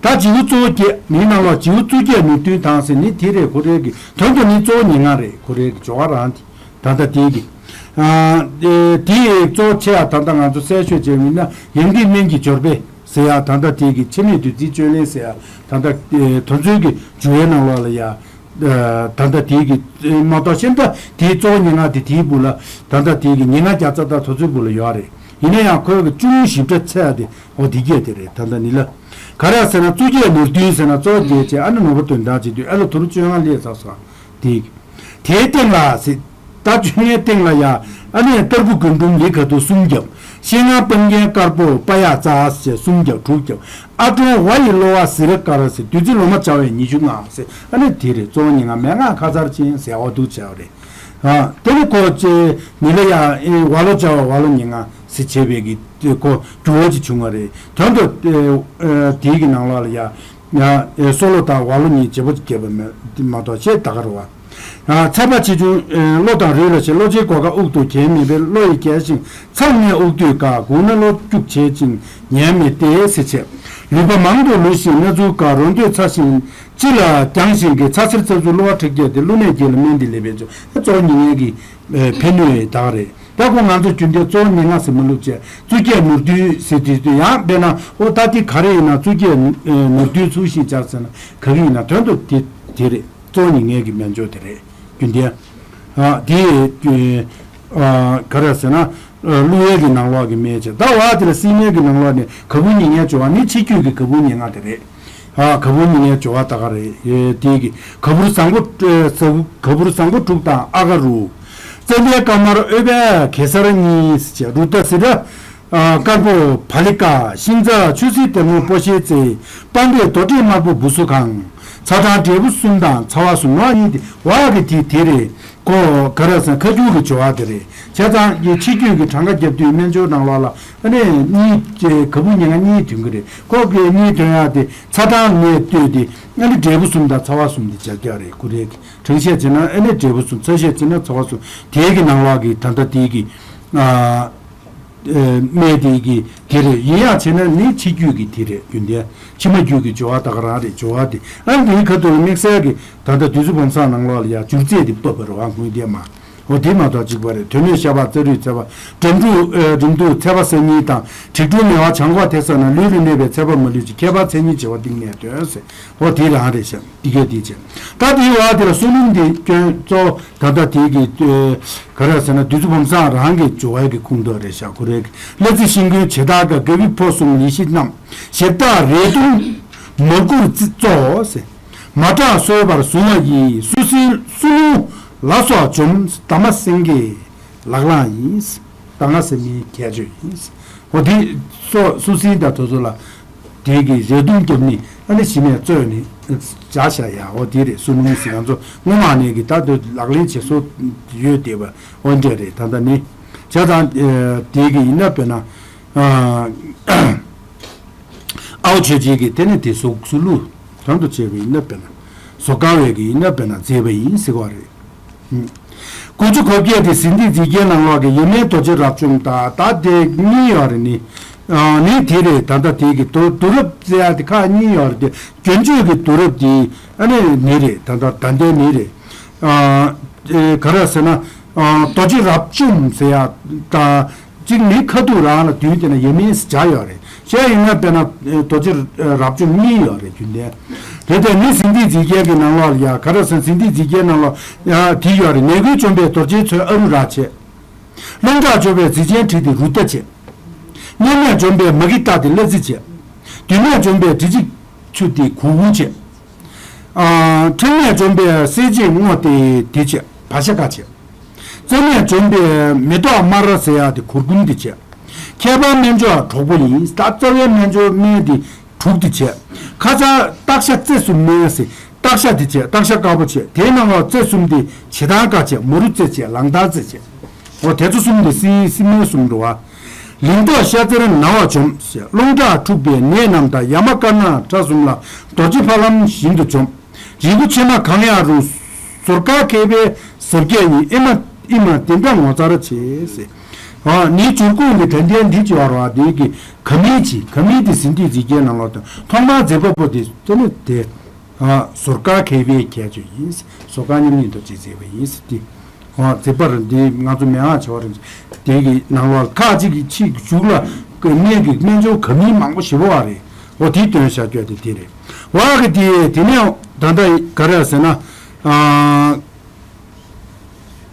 ད་བྱིའུ་གཙོ་བོ་བརྒྱད་མིའི་ནང་ལོགས་བྱིའུ་གཙུག་རྒྱན་ནུས་མཐུ་དང་ཟེར་ནི་དེ་རེད། ཁོ་རའི་གི་དོན་དུ་ནི་གཙོ་བོ་ཉེར་ལྔ་རེད། ཁོ་རའི་གི་སྦྱོར་བ་རང་དེ། ད་ལྟ་དེའི་གི། ཨ་དེ་དེའི་གཙོ་ཆེ་བ་ད་ལྟ་ང་ཚོ་གསལ་ཤོས་བྱས་མིན་ན་ཡང་ཏིག་སྨན་གྱི་སྦྱོར་དཔེ། ཟེར་ཡ་ད་ལྟ་དེ་གི་འཆི་མེད་བདུད་རྩིའི་བཅུད་ལེན་ཟེར་ཡ་ད་ལྟ་དེ་ཚོའི་གི་འཇུག་པའི་ནང་ལོགས་ལ་ཡ། ད་ལྟ་དེའི་གི་མ་གཏོགས་གཞན་དག་དེའི་གཙོ་བོ་ཉེར་ལྔ་དེ་དེའི་སྦུག་ལ་ད་ལྟ་དེའི་གི་ཉེར་ལྔ་བརྒྱ་རྩ་དང་དོ་ཚོའི་སྦུག་ལ་ཡོད་རེད། ཡིན་ན་ཡང་ཁོའི་གི་བཅུ་གཉིས་ཞིབ་ཕྲ་ཚད་དེ་འོ་དེ་གས་དེ་རེད། ད་ལྟ་ནི་ལ་ག་རེ་ཟེར་ན་གཙུག་རྒྱན་ནོར་བདུན་ཟེར་ན་གཙོ་བོ་བརྒྱད་བྱས་ཨ་ནི་ནོར་བུ་དོན་དག་བྱེད་དུས་ཨ་ལ་དུ་རུ་བཅོ་ལྔ་སླེབས་ཚར་སོང་དེའི་གི། དེའི་སྟེང་ལ་ཟེར། ད་བཅོ་ལྔའི་སྟེང་ལ་ཡ། ཨ་ནི་སྟར་ཁུ་རྒུན་འབྲུམ་ལི་ག་དུ་སུམ་བརྒྱབ། ཤེལ་ངར་སྤང་རྒྱན་དཀར་པོ་པ་ཡ་ཙ་ཟེར་སུམ་བརྒྱབ་དྲུག་བརྒྱབ། ཨ་ཀྲོང་བ་ཡི་གློ་བ་ཟི་ར་དཀར་ཟེར་བདུད་རྩི་ལོ་མ་བྱ་བའི་ཉི་ཤུ་ལྔ་ཟེར་ཨ་ནི་དེ་རེད། གཙོ་བོ་ཉེར་ལྔ་མན་ངག་ཁ་མཚར་ཅན་ཟེར་བ་འདུག་བྱ་བ་རེད། ཨ་དེ་ནི་ཁོ་ཅེ་ནི་ལ་ཡ་ཨེ་བ་ལོ་བྱ་བ་བ་ལོ་ཉེར་ལྔ་ཟེར་བྱས་པའི་གི་ཁོ་འགྱུར་བ་ཅིག་བྱུང་བ་རེད། དོན་དུ་ཨེ་དེའི་གི་ནང་ལོགས་ལ་ཡ། ཡང་། ཨེ་སྲོ་ལོ་དང་བ་ལོ་གཉིས་བྱེད་པོ་བརྒྱབ་པ་མེད་མ་གཏོགས་ཞེས་ད་ག་རུ་བ། ཡང་། ཚད་པ་ཆེ་ཆུང་། ཨེ་བློ་དང་རུས་ལ་བྱེད། བློ་ཆེའི་གོ་སྐབས་དབུག་ཏུ་གྱེན་མི་འཕེན། བློ་ཡིས་བརྒྱལ་ཞིང་མཚམས་ནས་དབུག་སྡུད་དཀའ། སྒུག་ན་བློ་སྐྱུག་བྱེད་ཅིང་ཉལ་མི་སྟེར་ཟེར་བྱས། ལུད་པ་མང་དུ་ལུས་ཤིང་སྣ་ཚུགས་དཀའ། རོ་འདོད་ཚ་ཞིང་ལྕི་ལ་རྒྱང་ཞིང་གི་ཚ་སེར་ཚ་ཚུ་གློ་བ་མཁྲེགས་རྒྱག་སྟེ་ཀླུ་ནད་ཀྱིས་ལ་སྨན་འདི་ལས་པའི་ཚུ་ཨེ་གཙོ་བོ་ཉེར་ལྔའི་གི་ཨེ་ཕན་ནུས་དག་རེད། ད་ཁོ་ང་ཚོ་རྒྱུན་ལྡན་གཙོ་བོ་ཉེར་ལྔ་ཟེར་མ་ལུགས་བྱས་གཙུག་རྒྱན་ནོར་བདུན་ཟེར་དུས་དུས་ཡང་དཔེར་ན་ཨོ་ད་དེ་ག་རེ་ཡིན་ན་གཙུག་རྒྱན་ནོར་བདུན་ཚུལ་བཞིན་སྦྱར་ཟེར་ན་ག་གི་ཡིན་ན་དོན་དུ་དེ་དེ་རེད། གཙོ་བོ་ཉེར་ལྔའི་གི་སྨན་སྦྱོར་དེ་རེད། རྒྱུན་ལྡན། ཨ་དེ་ཨ་ག་རེ་ཟེར་ན་ཀླུ་ཡས་གི་ནང་ལོགས་ཀྱི་སྨན་བྱས་ད་བ་དེ་ལ་སྲིན་མོའི་གི་ནང་ལོགས་ནས་ག་བུར་ཉེར་ལྔའི་སྦྱོར་བ་ནི་ཆིག་བརྒྱུད་ཀྱི་ག་བུར་ཉེར་ལྔ་དེ་རེད། ཨ་ག་བུར་ཉེར་ལྔའི་སྦྱོར་བ་ད་ག་རེ་ཡོད་དེ་གི་ག་བུར་བཟང་པོ་ཨེ་ས་བུ་ག་བུར་བཟང་པོ་དྲུག་དང་ཨ་ག་རུ། ཙན་དན་དཀར་དམར་ཨོལ་པའི་གེ་སར་གཉིས་ཟེར་རུ་ཏ་ཟི་ར། ཨ་དཀར་པོ་བ་ལི་ཀ་ཤིང་རྩ་ཆུ་སྲིན་དེ་མོ་སྤོ་ཤེལ་རྩེ། སྤང་སྟོད་རྡོ་ཏྲི་དམར་པོ་བུ་སུ་གང་། ཚ་གྲང་འབྲས་བུ་གསུམ་དང་ཚ་བ་གསུམ་ནོ་གཉིས་དེ་བ་གི་དེ་དེ་རེད། ཀོ་ག་ར་ས་ཁ་རྒྱུག་གི་སྦྱོར་བ་དེ་རེད། བྱས་ཙང་གི་ཕྱི་རྒྱུད་ཀྱི་གྲངས་ཀ་རྒྱབ་དུས་སྨན་སྦྱོར་ནང་ལོགས་ལ་ཨ་ནི་གཉིས་ཀྱི་ག་བུར་ཉེར་ལྔ་གཉིས་ཐོན་གྱི་རེད། ཁོ་གི་གཉིས་ཐོན་ཡག་དེ་ཚ་གྲང་ནས་ལྟོས་ཏེ་ཨ་ནི་འབྲས་བུ་གསུམ་དང་ཚ་བ་གསུམ་དེ་སྦྱར་རྒྱག་རེད། ཀུ་རེ་གྲང་བཤད་བྱས་ན་ཨ་ནི་འབྲས་བུ་གསུམ་ཚ་བཤད་བྱས་ན་ཚ་བ་གསུམ་དེའི་གི་ནང་ལོགས་ཀྱི་ད་ལྟ་དེའི་གི་ཨ། སྨན་དེ་གི་དེ་རེད། ཡིན་ཡང་བྱས་ན་ནི་ཕྱི་རྒྱུད་ཀྱི་དེ་རེད། རྒྱུན་ལྡན་ཕྱི་མ་རྒྱུད་ཀྱི་སྦྱོར་བ་ད་ག་རང་རེད། སྦྱོར་བ་དེ་ཨ་འདིའི་ཁ་ཐུག་དམིགས་བསལ་གྱི་ད་ལྟ་བདུད་རྩི་བུམ་བཟང་ནང་ལོགས་ལ་ཡང་སྦྱོར་ཚད་དེ་སྤོབས་པ་རེད་བ། དངོས་བདེན་མ་འོ་དེ་མ་གཏོགས་གཅིག་པ་རེད། དོན་སྣོད་ཤ་པགས་རྩ་རུས་ཚ་བ་འགྲམ་འཁྲུག་འགྲམ་འཁྲུག་ཚ་བ་ཟ་སྙིང་དང་དྲེག་འཁྲུག་མེ་བ་བྱང་ཁོག་དེ་ཟ་ན་ལུས་ལ་གནས་པའི་ཚ་བ་མ་ལུས་ཀྱི་ཁྱད་པར་མཚན་ཉིད་བྱེ་བ་གཏིང་ནས་འདོན་ཟེར། འོ་དེ་རང་རེད་ཤག་འདི་གས་དེ་བྱས། ད་དེའི་བར་དེ་ལ་བསོད་སྙོམས་དེ་སྐྱོན་གཙོ་བོ་ད་ལྟ་དེའི་གི་ཨེ་ག་རེ་ཟེར་ན་བདུད་རྩི་བུམ་བཟང་རང་གི་སྦྱོར་བའི་གི་ཁུངས་གཏོགས་རེད་ཤག་ཁོ་རེ་གི་གླ་རྩི་ཤིང་ཀུན་བྱེ་བྲག་ག་དགའ་བའི་ཕོ་གསུམ་ཡེ་ཤེས་རྣམས་ཞབས་བཏགས་རས་གདུང་མར་ཁུར་རྩི་གཙོ་བོ་ཟེར། མ་བྲག་སོས་པར་བཟུང་བ་ཡིས་སུ་སིལ་སུ་ལུ་ལ་སོགས་འཇོམས། ད་མ་སེང་གེ་ལག་ལ་ཡིན། ད་ང་སེ་མིའི་ཁྱད་ཆོས་ཡིན། འོ་དེ་སོ་སུ་སིལ་དང་དོ་ཚོ་ལ་དེ་གི་རས་གདུང་བརྒྱབ་ནི་ཨ་ནི་ཞི་མས་བཙོས་ནི་བྱ་བྱ་ཡ་འོ་དེ་རེད། སུ་ནུ་སི་ང་ཚོ་སྔོན་མ་ནས་གི་ད་དུ་ལག་ལེན་བྱེད་སྲོལ་ཡོད་བསྡད་པ་འོ་འདྲ་རེད། ད་ལྟ་ནི་བྱ་དང་དེ་གི་ཡིན་ན་དཔེར་ན་ཨ་འོ་ཆོས་ཅན་གི་དེ་ནི་དེ་སུ་སུ་ལུ་དོན་དུ་བྱས་པ་ཡིན་ན་དཔེར་ན་བཟོ་དཀའ་བའི་གི་ཡིན་ན་དཔེར་ན་མཛེས་པ་ཡིན་ཟེར་བ་རེད། དགུ་བཅུ་གོ་བརྒྱད་དེ་ཟིན་ཏིག་འཛིན་རྒྱན་ནང་ལོགས་ཀྱི་ཡེ་མེན་རྡོ་རྗེ་རབ་བཅོམ་དང་ད་དེ་གཉིས་ཡོད་རེད་ནི། ཨ་ནི་དེ་རེད། ད་ལྟ་དེ་གི་དུ་དུ་རབ་ཟེར་ཡ་དེ་ཁག་གཉིས་ཡོད་རེད་དེ་རྒྱན་ཆོས་ཀྱི་དུ་རབ་དེ་ཨ་ནི་ནི་རེད། ད་ལྟ་ད་ལྟའི་ནི་རེད། ཨ་ཨེ་ག་རེ་ཟེར་ན་ཨ་རྡོ་རྗེ་རབ་བཅོམ་ཟེར་ཡ་ད། གཅིག་ནི་ཁ་ཐུག་རང་ལ་དུས་དེ་ན་ཡེ་མེན་སྦྱར་ཡོད་རེད། གཞན་ཡིན་ན་དཔེར་ན་རྡོ་རྗེ་རབ་བཅོམ་གཉིས་ཡོད་རེད་རྒྱུན་ལྡན། རེད་དེ་ནི་ཟིན་ཏིག་འཛིན་རྒྱན་གྱི་ནང་ལོགས་ལ་ཡ་ག་རེ་ཟེར་ཟིན་ཏིག་འཛིན་རྒྱན་ནང་ལོགས་ཡ་དེ་ཡོད་རེད། ནད་ཀུན་འཇོམས་པའི་རྡོ་རྗེའི་མཚོན་ཨ་རུ་ར་བྱས། རླུང་ཁྲག་འཇོམས་པའི་ཟིལ་ཆེན་གྲི་དེ་རུ་ཏ་བྱས། གཉན་ནད་འཇོམས་པའི་མ་གི་ཏ་དེ་གླ་རྩི་བྱས། བདུད་ནད་འཇོམས་པའི་དྲི་ཆབ་ཆུ་དེ་གུ་གུ་བྱས། ཨ་ཁྲག་ནད་འཇོམས་པའི་སེར་བྱེས་སྔོ་དེ་དེ་བྱས་བ་ཤ་ཀ་བྱས། རྩ་ནད་འཇོམས་པའི་མེ་ཏོག་དམར་ཟེར་ཡག་དེ་གུར་གུམ་དེ་བྱས། ཁྱད་པར་སྨན་སྦྱོར་གྲོགས་པོ་ཡིན། ད་རྩ་བའི་སྨན་སྦྱོར་སྨན་དེ་དྲུག་དེ་བྱས། ཁ་ཚ་སྟག་ཤ་རྩེ་གསུམ་སྨན་ཟེར་སྟག་ཤ་དེ་བྱས། སྟག་ཤ་དཀར་པོ་བྱས། དེའི་ནང་ལ་རྩེ་གསུམ་དེ་བྱེ་ཐང་དཀར་བྱས། མུ་རུ་རྩེ་བྱས། ལང་ཐང་རྩེ་བྱས། འོ་དེ་ཚོ་གསུམ་དེ་སྲིན་སྲིན་མོའི་གསུམ་འགྲོ་བ། ལིང་ཏོག་ཤ་གཙེར་ན་བ་འཇོམས་ཟེར། རླུང་ཁྲག་འཁྲུགས་པའི་ནད་རྣམས་དང་། ཡ་མ་དཀར་ནག་ཁྲག་གསུམ་ལ། རྡོ་རྗེ་ཕ་ལམ་བཞིན་དུ་འཇོམས། རིལ་བུ་ཕྱེ་མ་གང་ཡང་རུང་། ཟོར་དཀར་མཁས་པའི་ཟབ་རྒྱས་ཡིན། ཨེ་མ་ཨེ་མ་དེ་འདྲ་ངོ་མཚར་ཆེ་ཟེར། ཨ་ནི་བྱུར་ཁུང་གི་དྲན་རྟེན་འདི་ཅི་བར་བ་དེ་གི་ག་མིན་གྱི་ག་མིན་དེ་ཟིན་ཏིག་འཛིན་རྒྱན་ནང་ལོགས་དང་ཐོག་མར་མཛེས་པ་པོ་དེ་དེ་ནི་དེ། ཨ་ཟོར་དཀར་མཁས་པའི་ཁྱད་ཆོས་ཡིན། ཟོར་དཀར་མཉམ་ཉིད་རྡོ་རྗེས་མཛེས་པ་ཡིན་ཟེར་ཏེ། ཨ་མཛེས་པར་འདི་ང་ཚོ་མན་ངག་བྱ་བ་རིན་དེ་གི་ནང་ལོགས་ཁ་ཅིག་གི་ཕྱིའི་གཞུག་ལ་ གནས་ཀྱི་སྨན་ཆུང་ག་མིན་མང་པོ་ཞེ་པོ་བ་རེད། འོ་དེ་སྟོན་བྱ་རྒྱུ་དེ་དེ་རེད། བ་གི་དེ་དེ་ནས་ད་ལྟ་ག་རེ་ཟེར་ན། ཨ།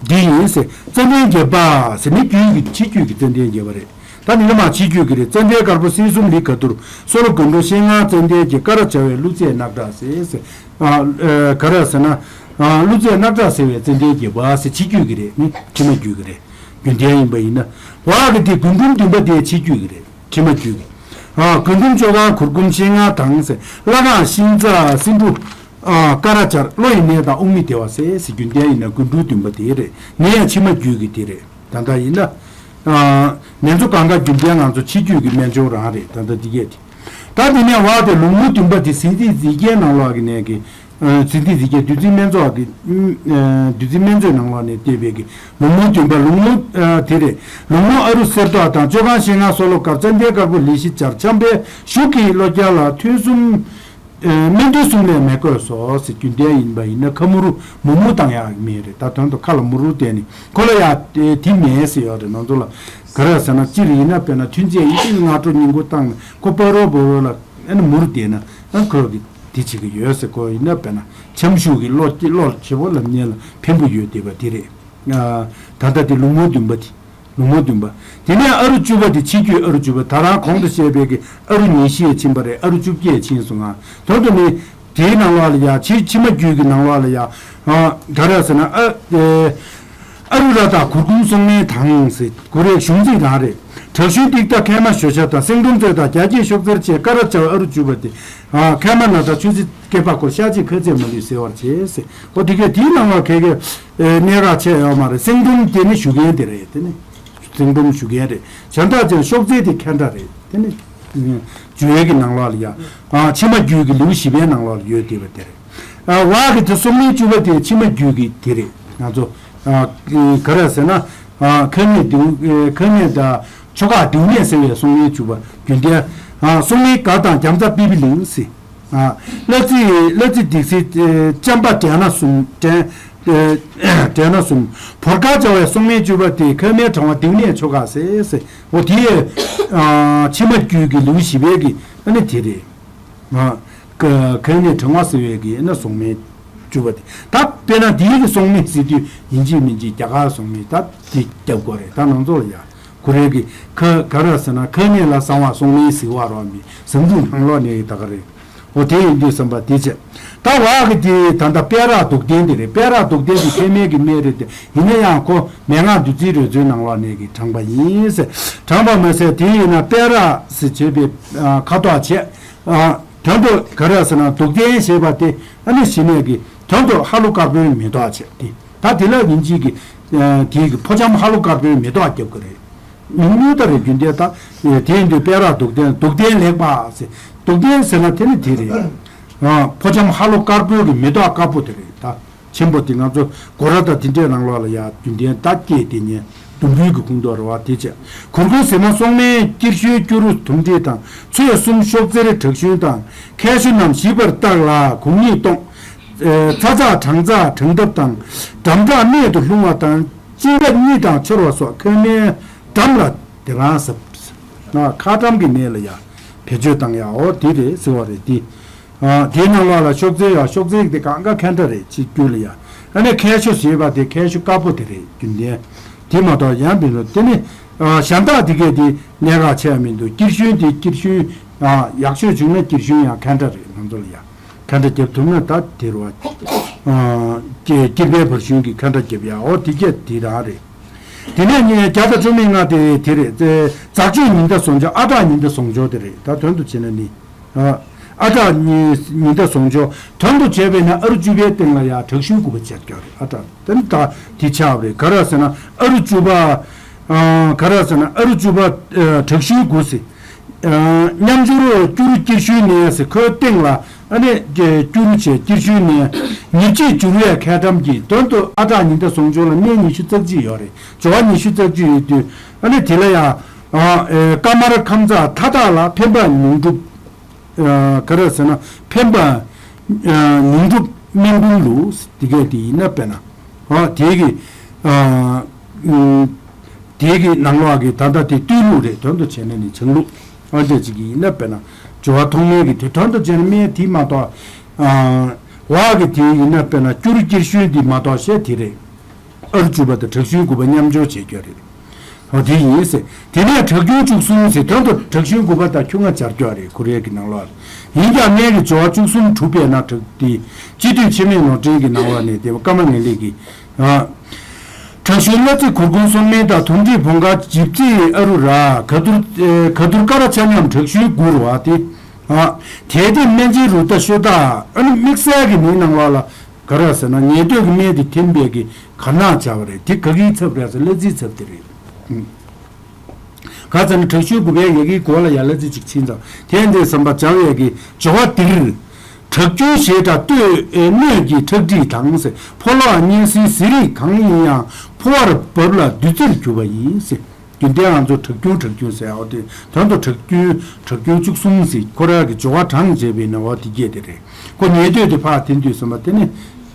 འདི་ཡིན་ཟེར། ཙན་དན་བརྒྱད་པ་ཟེར་ནི་རྒྱུད་ཀྱི་ཕྱི་རྒྱུད་ཀྱི་ཙན་དན་བརྒྱད་པ་རེད། ད་ནི་ཡོད་མ་ཕྱི་རྒྱུད་ཀྱི་རེད། ཙན་དན་དཀར་པོ་སྲིད་གསུམ་ལི་ག་དུར་སོ་ལོ་དགོན་གྲོང་ཤེལ་དངར་ཙན་དན་གྱི་ཀ་ར་བྱ་བའི་གླུ་རྫས་རྣག་ཁྲག་ཟེར་ཟེར། ཨ། ཨ། ག་རེ་ཟེར་ན། ཨ། གླུ་རྫས་རྣག་ཁྲག་ཟེར་བའི་ཙན་དན་བརྒྱད་པ་ཟེར་ཕྱི་རྒྱུད་ཀྱི་རེད། ནི་ཕྱི་མ་རྒྱུད་ཀྱི་རེད། རྒྱུད་ལྡན་ཡིན་པ་ཡིན་ན། བ་གི་དེ་རྒུན་འབྲུམ་བདུན་པ་དེ་ཕྱི་རྒྱུད་ཀྱི་རེད། ཕྱི་མ་རྒྱུད་ཀྱི། ཨ། རྒུན་འབྲུམ་བཅོ་ཁང་གུར་གུམ་ཤེལ་དངར་དང་ཟེར། བླ་གང་ཤིང་ཚ་སེ་འབྲུ། ཨ། ཀ་ར་སྦྱར། གློ་ཡི་ནད་དང་དབུགས་མི་བདེ་བ་ཟེར་ཟེར། རྒྱུད་ལྡན་ཡིན་ན་རྒུན་འབྲུམ་བདུན་པ་དེ་རེད། ནད་ཡང་ཕྱི་མ་རྒྱུད་ཀྱི་དེ་རེད། ད་ལྟ་ཡིན་ན། ཨ། ནད་མཚོ་གང་ག་རྒྱུད་ལྡན་ང་ཚོ་ཕྱི་རྒྱུད་ཀྱི་སྨན་ཆུང་རང་རེད། ད་ལྟ་འདི་གས་དེ། ད་འདི་ནས་བ་དེ་ལུག་མོ་བདུན་པ་དེ་ཟིན་ཏིག་ཟིལ་སྐྱེལ་ནང་ལོགས་ཀྱི་ནད་ཀྱི། ཨ། ཟིན་ཏིག་ཟིལ་སྐྱེལ་བདུད་རྩི་སྨན་མཚོ་གི། ཨ། བདུད་རྩི་སྨན་མཚོའི་ནང་ལོགས་ནས་བལྟས་པའི་གི་ལུག་མོ་བདུན་པ། ལུག་མོ། ཨ། དེ་རེད། ལུག་མོ་ཨ་རུ་གསེར་མདོག་དང་བཅོ་ཁང་ཤེལ་དངར་སོ་ལོ་དཀར་ཙན་དན་དཀར་པོ་ལི་ཤི་སྦྱར། ཆམ་པའི་ཞུགས་ཀྱི་གློ་རྒྱག་ལ་ཐུན་གསུམ། ཨ། སྨན་ཐུན་གསུམ་ལས་མི་དགོས་སོ་ཟེར། རྒྱུད་ལྡན་ཡིན་པ་ཡིན་ན་ཁ་མུ་རུ་མུ་མུ་བཏང་ཡག་མེད་རེད། ད་དོན་དུ་ཁ་ལ་མུ་རུ་བསྟན་ནས་ཁོ་ལ་ཡ་དེ་མེད་ཟེར་ཡོད་རེད། ང་ཚོ་ལ་ག་རེ་ཟེར་ན་སྤྱིར་ཡིན་ན་དཔེར་ན་ཐུན་རྗེས་ཡིན་ཏིག་སྔ་དྲོ་ཉིན་གུང་བཏང་ནས་ཁོ་སྤ་རོ་སྤ་རོ་ལ་ཨ་ནི་མུ་རུ་བསྟན་ན་ཨ་ཁོ་གི་དེ་བྱེད་ཀྱི་ཡོད་ཟེར། ཁོ་ཡིན་ན་དཔེར་ན་ཆམ་ཞུགས་ཀྱི་གློ་གློ་ཆེ་བོ་ལ་ཉེ་ལ་ཕན་པོ་ཡོད་བསྡད་པ་དེ་རེད། ཨ། ད་ལྟ་དེ་ལུག་མོ་བདུན་པ་དེ། ལུག་མོ་བདུན་པ། དེ་ནས་ཨ་རུ་བཅུ་པ་དེ་ཕྱི་རྒྱུད་ཨ་རུ་བཅུ་པ། ད་རང་གོང་དུ་བཤད་པའི་གི་ཨ་རུ་ཉི་ཤུ་ཡས་ཕྱིན་པ་རེད། ཨ་རུ་བཅུ་བརྒྱད་ཕྱིན་སོང་ང་། དོན་དུ་ནི་དེའི་ནང་ལོགས་ལ་ཡ་ཕྱི་ཕྱི་མ་རྒྱུད་ཀྱི་ནང་ལོགས་ལ་ཡ། ཨ། ག་རེ་ཟེར་ན། ཨ། ཨེ། ཨ་རུ་ར་དང་གུར་གུམ་སྲོག་སྨན་དང་ཟེར། གུ་རེ་གཞུང་ཚིག་རང་རེད། དྲག་ཤུལ་ཏིག་ཏ་མཁལ་མ་ཞོ་ཤ་དང་། སེང་སྒྲོམ་ཚོས་དང་རྒྱ་སྐྱེགས་ཤོག་རྩེར་བཅས། ཀ་ར་བྱ་བ་ཨ་རུ་བཅུ་པ་སྟེ། ཨ། མཁལ་མ་ན་ཚ་ཆུ་སྲིན་སྐེད་པ་ཁོར། ཤ་གཅིག་ཁ་ཚད་མ་ལུས་གཟེར་བར་བྱེད་ཟེར། འོ་དེ་གས་དེའི་ནང་ལ་གས་གས། ཨེ། གནད་འགག་ཆེ་ཡོད་མ་རེད། སེང་སྒྲོམ་དེ་ནི་ཞུ་མཁན་དེ་རེད། དེ་ནི་སེང་སྒྲོམ་ཞུ་མཁན་རེད། བྱ་འདག་ཅན་ཤོག་རྩེ་དེ་མཁན་འདྲ་རེད། དེ་ནི་བརྗོད་ཡིག་གི་ནང་ལོགས་ལ་ཡ། ཨ། ཕྱི་མ་རྒྱུད་ཀྱི་ལེའུ་བཞི་པའི་ནང་ལོགས་ལ་ཡོད་བསྡད་པ་དེ་རེད། ཨ། བ་གི་དེ་སྲོག་སྨན་བཅུ་པ་དེ་ཕྱི་མ་རྒྱུད་ཀྱི་དེ་རེད། ང་ཚོ། ཨ། ག་རེ་ཟེར་ན། ཨ། ཁ་ནད་དེའུ། ཁ་ནད་དང་ཆོ་ག་དེའུ་ནད་ཟེར་བའི་སྲོག་སྨན་བཅུ་པ་རྒྱུད་ལྡན། ཨ། སྲོག་སྨན་སྒར་དང་རྒྱ་མཚོ་པི་པི་ལིང་ཟེར། ཨ། གླ་རྩི། གླ་རྩི་སྡིག་སེལ་ལྕམ་པ་སྦྲང་ནག་གསུམ། སྦྲང་། ཨེ། སྦྲང་ནག་གསུམ། བོར་དཀར་བྱ་བའི་སྲོག་སྨན་བཅུ་པ་དེ་མཁལ་མའི་གྲང་བ་དེའུ་ནད་ཆོ་ག་ཟེར་ཟེར། འོ་དེ། ཨ། ཕྱི་མ་རྒྱུད་ཀྱི་ལེའུ་བཞི་པའི་གི་ཨ་ནི་དེ་རེད། ཨ། ཁ་ནད་གྲང་བ་སེལ་བའི་གི་ཨ་ནི་སྲོག་སྨན་བཅུ་པ་དེ། ད་དཔེར་ན་དེའི་གི་སྲོག་སྨན་ཟེར་དུས་ཡིན་གཅིག་མིན་གཅིག་རྒྱ་གར་སྲོག་སྨན་ད་དེ་རྒྱབ་དགོས་རེད། ད་ང་ཚོ་ལ་ཡ་གུ་རེ་གི་ཁ་ག་རེ་ཟེར་ན། ཁ་ནད་ལ་བཟང་བ་སྲོག་སྨན་ཟེར་བ་རོ། མི་བཟང་དྲུག་ནང་ལོགས་ནས་ད་ག་རེད། འོ་དེ་ཡིན་དུས་བསམ་པ་དེ་བྱས། ད་བ་གི་དེ་ད་ལྟ་པད་ར་དུག་ལྡན་དེ་རེད། པད་ར་དུག་ལྡན་དེ་མཁལ་མའི་གི་སྨན་རེད་དེ། ཡིན་ན་ཡང་ཁོ་མན་ངག་བདུད་རྩིའི་རོལ་མཚོའི་ནང་ལོགས་ནས་གི་དྲངས་པ་ཡིན་ཟེར། དྲངས་པ་མ་ཟད་དེ་ཡིན་ན་པད་ར་ཟེར་བྱས་པའི། ཨ། ཁ་དོག་བྱས། ཨ། དོན་དུ་ག་རེ་ཟེར་ན་དུག་ལྡན་ཞེས་པ་དེ་ཨ་ནི་ཞི་གནས་ཀྱི་དོན་དུ་ཧ་ལུ་དཀར་པོའི་མེ་ཏོག་བྱས་ཏེ། ད་དེ་ལ་ཡིན་གཅིག་གི། ཨ། དེའི་གི་ཕོ་ཆམ་ཧ་ལུ་དཀར་པོའི་མེ་ཏོག་རྒྱབ་ཀྱི་རེད། མིང་དངོས་ད་རེད། རྒྱུན་ལྡན་ད། དེ་ཡིན་དུས་པད་ར་དུག་ལྡན། དུག་ལྡན་ལེགས་པ་ཟེར། དུག་ལྡན་ཟེར་ན་དེ་ནི་དེ་རེད། ཨ། ཕོ་ཆམ་ཧ་ལུ་དཀར་པོའི་གི་མེ་ཏོག་དཀར་པོ་དེ་རེད། ད་ཆེན་པོ་དེ་ང་ཚོ་སྒོ་ར་དང་དེ་འདྲའི་ནང་ལོགས་ལ་ཡ་རྒྱུན་ལྡན་ད་སྐྱེས་དེ་ཉན་ཟླུམ་པོའི་གི་ཁུངས་གཏོགས་རེད་བ། དེ་བྱས། གུར་གུམ་ཟེར་ན་སྲོག་སྨན་དཀྱིལ་ཞུན་སྐྱུ་རུ་དུམ་སྒྲིལ་དང་། ཚོས་གསུམ་ཤོག་རྩེར་དྲག་ཞུན་དང་། མཁལ་ཞུ་རྣམས་ཞིབ་པར་བརྟག་ལ་གུང་ཉིད་གཏོང་། ཨེ། ཚ་ཚ་གྲང་ཚ་གྲང་ཐབ་དང་། འགྲམ་ཁྲག་གནད་དུ་ལྷུང་བ་དང་། གཅིན་པ་གཉིད་དང་འཆོར་བ་སོགས་མཁལ་མའི་འགྲམ་ལ་དེ་རང་ཟབ། ན་ཁ་འགྲམ་གྱི་ནད་ལ་ཡ་བེད་སྤྱོད་བཏང་ཡའོ་དེ་རེད་ཟེར་བ་རེད་དེ། ཨ། དེའི་ནང་ལོགས་ལ་ཤོག་རྩེ་ཡ། ཤོག་རྩེ་དེ་གང་ག་མཁལ་འདྲ་རེད། ཕྱི་རྒྱུད་ལ་ཡ། ཨ་ནི་མཁལ་ཞུ་ཟེར་བ་དེ་མཁལ་ཞུ་དཀར་པོ་དེ་རེད། རྒྱུན་ལྡན་དེ་མ་གཏོགས་ཡང་མིན་འགྲོ། དེ་ནི། ཨ། གཞན་དག་དེ་གས་དེ་གནད་འགག་ཆེ་ཡ་མི་འདུག་དཀྱིལ་ཞུན་དེ་དཀྱིལ་ཞུན། ཨ། ཡག་ཤོས་བྱུང་ན་དཀྱིལ་ཞུན་ཡང་མཁལ་འདྲ་རེད། ང་ཚོ་ལ་ཡ། མཁལ་འདྲ་རྒྱབ་ཐུབ་ན་ད་དེ་རུ་བ། ཨ། དཀྱིལ་པའི་བར་ཞུན་གྱི་མཁལ་འདྲ་རྒྱབ་ཡ། འོ་དེ་གས་དེ་རང་རེད། དེ་ནས་ཉིན་བརྒྱ་དང་བཅུ་མེད་ལྔ་དེ་དེ་རེད། ཛ་དྲག་ཉི་ཟླ་ཟུང་འཇོག་ཨ་དྲག་ཉི་ཟླ་ཟུང་འཇོག་དེ་རེད། ད་དོན་དུ་བྱས་ན་ནི། ཨ། ཨ་དྲག་ཉི་ཉི་ཟླ་ཟུང་འཇོག་དོན་དུ་བྱས་པས་ན་ཨ་རུ་བཅུ་པའི་སྟེང་ལ་ཡང་དྲག་ཤུལ་དགུ་པ་བྱས་ཀྱང་རེད། ཨ་དྲག་དེ་ནི་ད་དེ་ཆགས་པ་རེད། ག་རེ་ཟེར་ན་ཨ་རུ་བཅུ་པ། ཨ། ག་རེ་ཟེར་ན་ཨ་རུ་བཅུ་པ། ཨ། དྲག་ཤུལ་དགུ་ཟེར། ཨ། མཉམ་སྦྱོར་སྐྱུ་རུ་དཀྱིལ་ཤུལ་ནས་ཟེར། ཁོའི་སྟེང་ལ་ཨ་ནི་སྐྱུ་རུ་བྱས་དཀྱིལ་ཤུལ་ནས་ཉེར་གཅིག་འཇུར་བའི་མཁལ་འགྲམ་གྱི་དོན་དུ་ཨ་དྲག་ཉི་ཟླ་ཟུང་འཇོག་ལ་གནས་ཉི་ཤུ་རྩ་གཅིག་ཡོད་རེད། སྦྱོར་བ་ཉི་ཤུ་རྩ་གཅིག་ཡོད་དུས་ཨ་ནི་དེ་ལ་ཡང་། ཨ། ཨེ། ཀ་མར་ཁམས་ཚ་མཐའ་དག་ལ་འཕེན་པ་ཉུང་གྲུབ། ཨ། ག་རེ་ཟེར་ན་འཕེན་པ། ཨ། ཉུང་གྲུབ་སྨན་ཀུན་ལུགས་དེ་གས་དེ་ཡིན་ན་དཔེར་ན། ཨ། དེ་གི། ཨ། ཨུམ། དེ་གི་ནང་ལོགས་ཀྱི་ད་ལྟ་དེ་སྟོད་ལུགས་རེད། དོན་དུ་བྱས་ན་ནི་བྱང་ལུགས་ཨ་འདྲ་ཅིག་གི་ཡིན་ན་དཔེར་ན་སྦྱོར་བ་ཐོག་མའི་གི་དེ་དོན་དུ་བྱས་ན་སྨན་དེ་མ་གཏོགས་ཨ་འོག་གི་དེ་ཡིན་ན་དཔེར་ན་སྐྱུ་རུ་སྐྱེར་ཞུན་འདི་མ་གཏོགས་ཤེས་དེ་རེད། ཨ་རུ་བཅུ་པ་དང་དྲག་ཞུན་དགུ་པ་མཉམ་སྦྱོར་བྱེད་རྒྱུ་རེད། ཨོ་དེ་ཡིན་ཟེར། དེ་ནས་དྲག་སྐྱུང་བཅུ་གསུམ་ཟེར་དོན་དུ་དྲག་ཞུན་དགུ་པ་དང་ཁྱུང་ལྔ་སྦྱར་རྒྱུ་རེད། ཁོ་རའི་གི་ནང་ལོགས་ཡིན་ཀྱང་སྨན་གྱི་སྦྱོར་བ་བཅུ་གསུམ་གྲུབ་པས་ན་དྲག་དེ་སྤྱི་བཏུས་འཆི་མེད་ནོར་འདྲེན་གྱི་ནང་ལོགས་ནས་དེ་ཀརྨ་ངེས་ལེགས་ཀྱི་ཨ། དྲག་ཞུན་གླ་རྩི་གུར་གུམ་གསུམ་སྨན་དང་དུང་འབྲས་བོང་ཁ་བྱིབ་རྩི་ཨ་རུ་ར་ག་དུར་ཨེ་ག་དུར་ཀ་ར་ཆ་མཉམ་དྲག་ཞུན་དགུ་རུ་བ་སྟེ། ཨ། དལ་ལྡན་སྨན་ཆེན་རུ་རྟ་ཤོ་སྟག་ཨ་ནི་དམིགས་བསལ་གྱི་ནི་ནང་ལོགས་ལ་ག་ར་ཟེར་ན་ཉེ་དོད་ཀྱི་སྨན་དེ་ཐིམ་པའི་གི་གར་ནག་བྱ་བ་རེད། དེ་ག་གིའི་ཚབ་རེད་ཟེར་གླ་རྩིའི་ཚབ་དེ་རེད། ཨུམ། ག་ཚ་ནི་དྲག་ཤུལ་དགུ་པའི་ཡ་གིའི་མགོ་ལ་ཡ་གླ་རྩི་གཅིག་ཕྱིན་ཙང་དེ་འདྲའི་ཟམ་པ་སྦྱར་བའི་གི་སྦྱོར་བ་འདིར། དྲག་སྐྱུང་ཞེས་གྲགས་སྟོད་སྣོད་ཀྱི་ཁྲག་མཁྲིས་དང་ཟེར། ཕོ་ལོ་བ་གཉན་སྲིན་ཟི་རིགས་གང་ཡིན་ཡང་ཕོ་བར་བབས་ལ་བདུད་རྩིར་གྱུར་པ་ཡིན་ཟེར། རྒྱུན་ལྡན་ང་ཚོ་དྲག་སྐྱུང་དྲག་སྐྱུང་ཟེར་ཡ་འོ་དེ་དོན་དུ་དྲག་སྐྱུང་དྲག་སྐྱུང་བཅུ་གསུམ་ཟེར་ཁོ་རང་གི་སྦྱོར་བ་གྲངས་བྱས་པས་ན་འོ་དེ་སྐད་དེ་རེད། ཁོ་ཉེ་དོད་དེ་ཕར་དེ་འདུས་ཟམ་པ་དེ་ནི་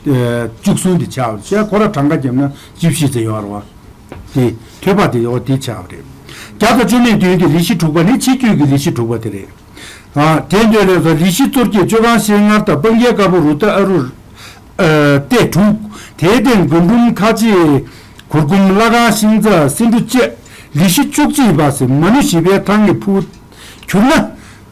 བཅུ་གསུམ་དེ་ཆགས་པ་བྱས་ཁོ་རང་གྲངས་ཀ་བརྒྱབ་ན་བཅུ་བཞི་ཙམ་ཡོད་རེད་བ། དེ་ཐོད་པ་དེ་འོ་དེ་ཆགས་པ་རེད། བརྒྱ་དང་བཅུ་མེད་བདུན་དེ་ལི་ཤི་དྲུག་པ་ནི་ཕྱི་རྒྱུད་ཀྱི་ལི་ཤི་དྲུག་པ་དེ་རེད། ཨ་དེ་འདོད་ལས་སོ་ལི་ཤི་གཙོར་གྱི་བཅོ་ཁང་ཤེལ་ངར་དང་སྤང་རྒྱལ་དཀར་པོ་རུ་རྟ་ཨ་རུ་ཨ་སྟེ་དྲུག་དེའི་སྟེང་རྒུན་འབྲུམ་ཁ་ཆེ་གུར་གུམ་བླ་གང་ཤིང་ཚ་སེ་འབྲུ་བཅས་ལི་ཤི་བཅུ་གཅིག་པ་ཟེར་མ་ནུ་ཞི་བའི་ཐང་གི་ཕུ་གྱུར་ན།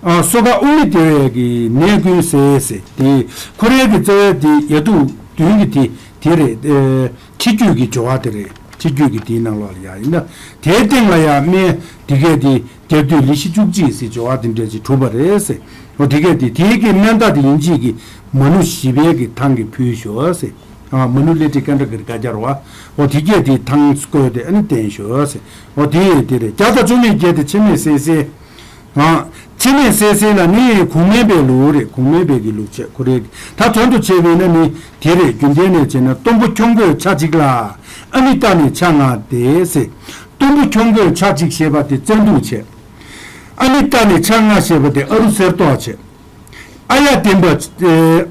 ཨ་སོ་ཁ་དབུ་མའི་བདེ་བའི་གི་ནད་ཀུན་ཟད་ཟེར་དེ་ཁོ་རའི་གི་རྩ་བའི་དེ་ཡ་དུ་བདུན་གྱི་དེ་དེ་རེད། ཨེ་ཕྱི་རྒྱུད་ཀྱི་སྦྱོར་བ་དེ་རེད། ཕྱི་རྒྱུད་ཀྱི་དེའི་ནང་ལོགས་ལ་ཡ་ཡིན་ན་དེའི་སྟེང་ལ་ཡ་སྨན་དེ་གས་དེ་རྒྱབ་དུས་ལི་ཤི་བཅུ་གཅིག་ཟེར་སྦྱོར་བ་དེ་འདྲ་ཅིག་གྲུབ་པ་རེད་ཟེར། འོ་དེ་གས་དེ་དེའི་གི་སྨན་རྟགས་དེ་ཡིན་གཅིག་གི་མ་ནུ་ཞི་བའི་གི་ཐང་གི་ཕུལ་ཞོག་ཟེར། ཨ་མ་ནུ་ལེ་ཏི་ཀན་ཏྲ་གིར་ཀ་རྒྱ་ར་བ། འོ་དེ་གས་དེ་ཐང་བཀོད་དེ་ཨ་ནི་བསྟན་ཞོག་ཟེར། འོ་དེ་དེ་རེད། བརྒྱ་དང་བཅུ་མེད་བརྒྱད་དེ་འཆི་མེད་སད་སད། ཨ། འཆི་མེད་སད་སད་ལ་ནི་གུང་སྨན་པའི་ལུགས་རེད། གུང་སྨན་པའི་གི་ལུགས་བྱས་ཁོ་རེ་ད་དོན་དུ་བྱས་པས་ན་ནི་དེ་རེད། རྒྱུན་ལྡན་ནས་བྱས་ན་གཏུམ་པོ་ཁྱུང་རྒོད་ཆ་གཅིག་ལ་ཨ་མི་རྟ་ནི་ཆ་ལྔ་སྟེ་ཟེར། གཏུམ་པོ་ཁྱུང་རྒོད་ཆ་གཅིག་ཞེས་པ་དེ་བཙན་དུག་བྱས། ཨ་མི་རྟ་ནི་ཆ་ལྔ་ཞེས་པ་དེ་ཨ་རུ་གསེར་མདོག་བྱས། ཨ་ཡ་ལྡན་པ་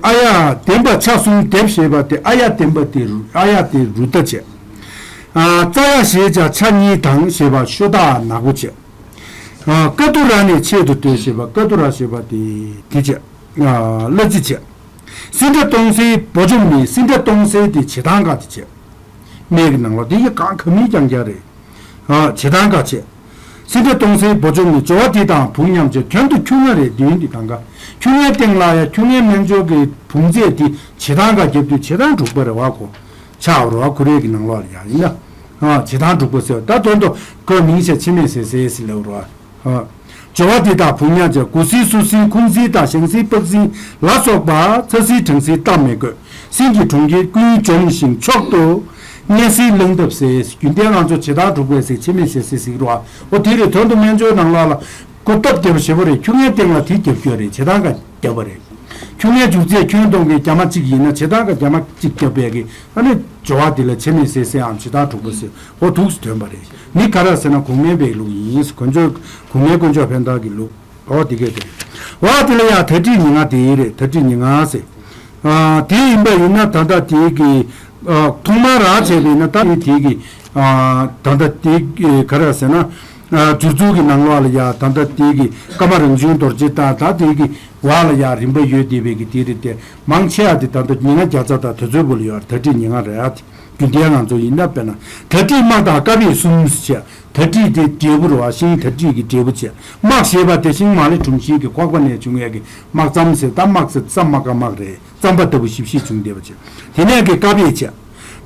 ཨ་ཡ་ལྡན་པ་ཆ་གསུམ་སྡེབ་ཞེས་པ་དེ་ཨ་ཡ་ལྡན་པ་དེ་རུ་ཨ་ཡ་དེ་རུ་རྟ་བྱས། ཨ་རྩ་ཡ་ཞེས་བྱ་ཆ་གཉིས་དང་ཞེས་པ་ཤོ་སྟག་ནག་པོ་བྱས། ཀ་ཏུ་ར་ནས་ཆེད་དུ་བཏོན་ཞེས་པ་ཀ་ཏུ་ར་ཞེས་པ་དེ་དེ་བྱས། གླ་རྩི་བྱས། སིན་ཏྲ་སྟོང་སེའི་བོ་ཅོམ་ནི་སིན་ཏྲ་སྟོང་སེ་དེ་བྱེ་ཐང་ཀ་དེ་བྱས། སྨན་གྱི་ནང་ལོགས་དེ་ཡི་གང་ག་མིན་ཀྱང་རྒྱ་རེད། བྱེ་ཐང་ཀ་བྱས། སིན་ཏྲ་སྟོང་སེའི་བོ་ཅོམ་ནི་སྦྱོར་བ་དེ་དང་བུམ་མཉམ་བྱས་དོན་དུ་ཁྱུང་ལྔ་རེད། བདུན་དེ་དང་ག་ཁྱུང་ལྔའི་སྟེང་ལ་ཡང་ཁྱུང་ལྔའི་སྨན་སྦྱོར་གྱི་བུམ་རྫས་དེ་བྱེ་ཐང་ཀ་བརྒྱབ་དུས་བྱེ་ཐང་དྲུག་པ་རེད་བ་གོ། ཆགས་རོ་ཁོ་རའི་གི་ནང་ལོགས་ལ་ཡང་ཡིན་ན། ཨ་བྱེ་ཐང་དྲུག་པ་ཟེར་བ་ད་དོན་དུ་ཁོའི་མིང་ཆེ་འཆི་མེད་ཟེར་ཟེར་ཟེར་ལབ་རོ། ཨ་སྦྱོར་བ་འདི་དག་བུམ་ཉག་བྱས། གུ་སྲིན་སུ་སྲིན་ཁུང་སྲིན་དང་ཞང་སྲིན་པགས་སྲིན་ལ་སོགས་པ་ཚ་སྲིན་གྲང་སྲིན་རྟགས་མི་དགོས། སྲིན་གྱི་གྲོང་ཁྱེར་ཀུན་འཇོམས་ཤིང་མཆོག་ཏུ་གནས་སྲིད་གླང་ཐབས་ཟེར། རྒྱུན་ལྡན་ང་ཚོ་བྱེ་ཐང་དྲུག་པའི་ཟེར་འཆི་མེད་ཟེར་ཟེར་ཟེར་རོ། ཨ་འོ་དེ་རེད། དོན་དུ་སྨན་སྦྱོར་ནང་ལོགས་ལ། གོ་སྟབས་བདེ་པོ་ཞེ་པོ་རེད། ཁྱུང་ལྔའི་སྟེང་ལ་དེ་རྒྱབ་སྐྱོར་རེད། བྱེ་ཐང་ཀ་རྒྱབ་པ་རེད། ཁྱུང་ལྔའི་མཇུག་རྩེ་ཁྱོན་སྟོང་གི་རྒྱ་མ་གཅིག་ཡིན་ན་བྱེ་ཐང་ཀ་རྒྱ་མ་གཅིག་རྒྱབ་པའི་གི་ཨ་ནི་སྦྱོར་བ་དེ་ལ་འཆི་མེད་ཟེར་ཟེར་འམ་བྱེ་ཐང་དྲུག་པ་ཟེར་འོ་འདུག་སེ་ཐོན་པ་རེད། མི་ག་ར་ཟེར་ན་གུང་སྨན་པའི་ལུགས་ཡིན། དཀོན་མཆོག་གུང་སྨན་དཀོན་མཆོག་ཕན་བདག་གི་ལུགས་འོ་དེ་གས་དེ་རེད། འོ་དེ་ལ་ཡང་ད་ཏྲི་ཉི་ང་དེ་རེད། ད་ཏྲི་ཉི་ང་ཟེར། ཨ་དེ་ཡིན་པ་ཡིན་ན་ད་ལྟ་དེ་གི་ཨ་ཐོག་མར་རང་བྱས་པ་ཡིན་ན་ད་ནི་དེ་གི་ཨ་ད་ལྟ་དེ་གི་ག་རེ་ཟེར་ན་ཨ་སྒྱུ་རྩལ་གི་ནང་ལོགས་ལ་ཡ་ད་ལྟ་དེ་གི་ཀརྨ་རང་བྱུང་རྡོ་རྗེ་དང་ད་དེ་གི་བར་ལ་ཡ་རིམ་པ་ཡོད་བསྡད་པའི་གི་དེ་རེད་དེ་མང་ཆེ་བ་དེ་ད་ལྟ་ཉི་ང་བརྒྱ་རྩ་དང་དེ་ཚོའི་བུ་ལ་ཡོད་ད་ཏྲི་ཉི་ང་རེད། ཨ་དེ་རྒྱུན་ལྡན་ང་ཚོ་ཡིན་ན་དཔེར་ན་ད་ཏྲི་དམག་དང་ཀ་བེ་གསུམ་བྱས། ད་ཏྲི་དེ་འབྲས་བུ་རེད་བ། ཤིང་ད་ཏྲི་གི་འབྲས་བུ་བྱས། དམག་ཞེས་པ་དེ་ཤིང་མ་ལེ་གྲུམ་ཤིང་གི་ཁོག་པ་ནས་བྱུང་བའི་གི་དམག་རྩམ་ཟེར། ད་དམག་ཟེར་རྩམ་མ་ཀ་དམག་རེད། རྩམ་པ་ལྟ་བུ་ཞིབ་ཞིབ་བྱུང་བསྡད་པ་བྱས། དེ་ནས་གི་ཀ་བེ་བྱས།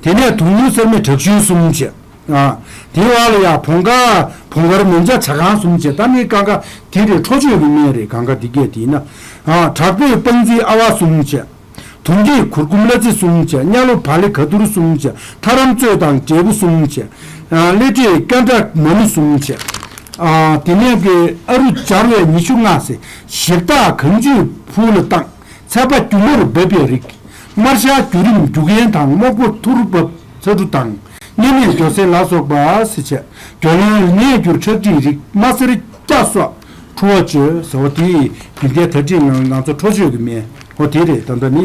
དེ་ནས་དུང་ལུ་སེར་མེ་དྲག་ཤུལ་གསུམ་བྱས། ཨ་དེ་བ་ལ་ཡ་བོང་ཁ་བོང་ཁར་མུན་ཆ་བྱ་གང་གསུམ་བྱས། ད་ནི་གང་ག་དེ་རེད། ཁྲོ་ཆོས་ཀྱི་སྨན་རེད། གང་ག་དེ་གས་དེ་ཡིན་ན། ཨ་དྲག་པོའི་སྤང་རྩི་ཨ་བ་གསུམ་བྱས། དུང་སྐྱེས་གུར་གུམ་གླ་རྩི་གསུམ་བྱས། གཉའ་ལོ་བ་ལི་ག་དུར་གསུམ་བྱས། ཐ་རམ་བཙོས་དང་འབྲས་བུ་གསུམ་བྱས། ཨ་གླེ་ཏྲེས་ཀན་ཏྲ་མ་ནུ་གསུམ་བྱས། ཨ་དེ་ནས་གི་ཨ་རུ་སྦྱར་བའི་ཉི་ཤུ་ལྔ་ཟེར། ཞིབ་བཏགས་གངས་ཆུས་ཕུག་ལ་བཏང་། ཚད་པ་སྒྱུ་མར་འབབ་པའི་རིགས། དམར་ཤ་སྒྱུ་རིམ་རྒྱུ་རྐྱེན་དང་། སྨུག་པོ་ཐུར་འབབ་ཚ་གྲུ་དང་། གཉན་ནད་སྒྱོ་སེ་ལ་སོགས་པ་ཟེར་བྱས། སྒྱོ་ལོན་ནད་འགྱུར་ཁྲག་མཁྲིས་རིགས། རྨ་སེར་སྐྱ་སོགས་འཁྲུ་བ་བཅོས་ཟེར་བ་དེ་རྒྱུན་ལྡན་ད་ཏྲི་ང་ང་ཚོ་ཁྲོ་ཆོས་ཀྱི་སྨན་འོ་དེ་རེད། ད་ལྟ་ནི་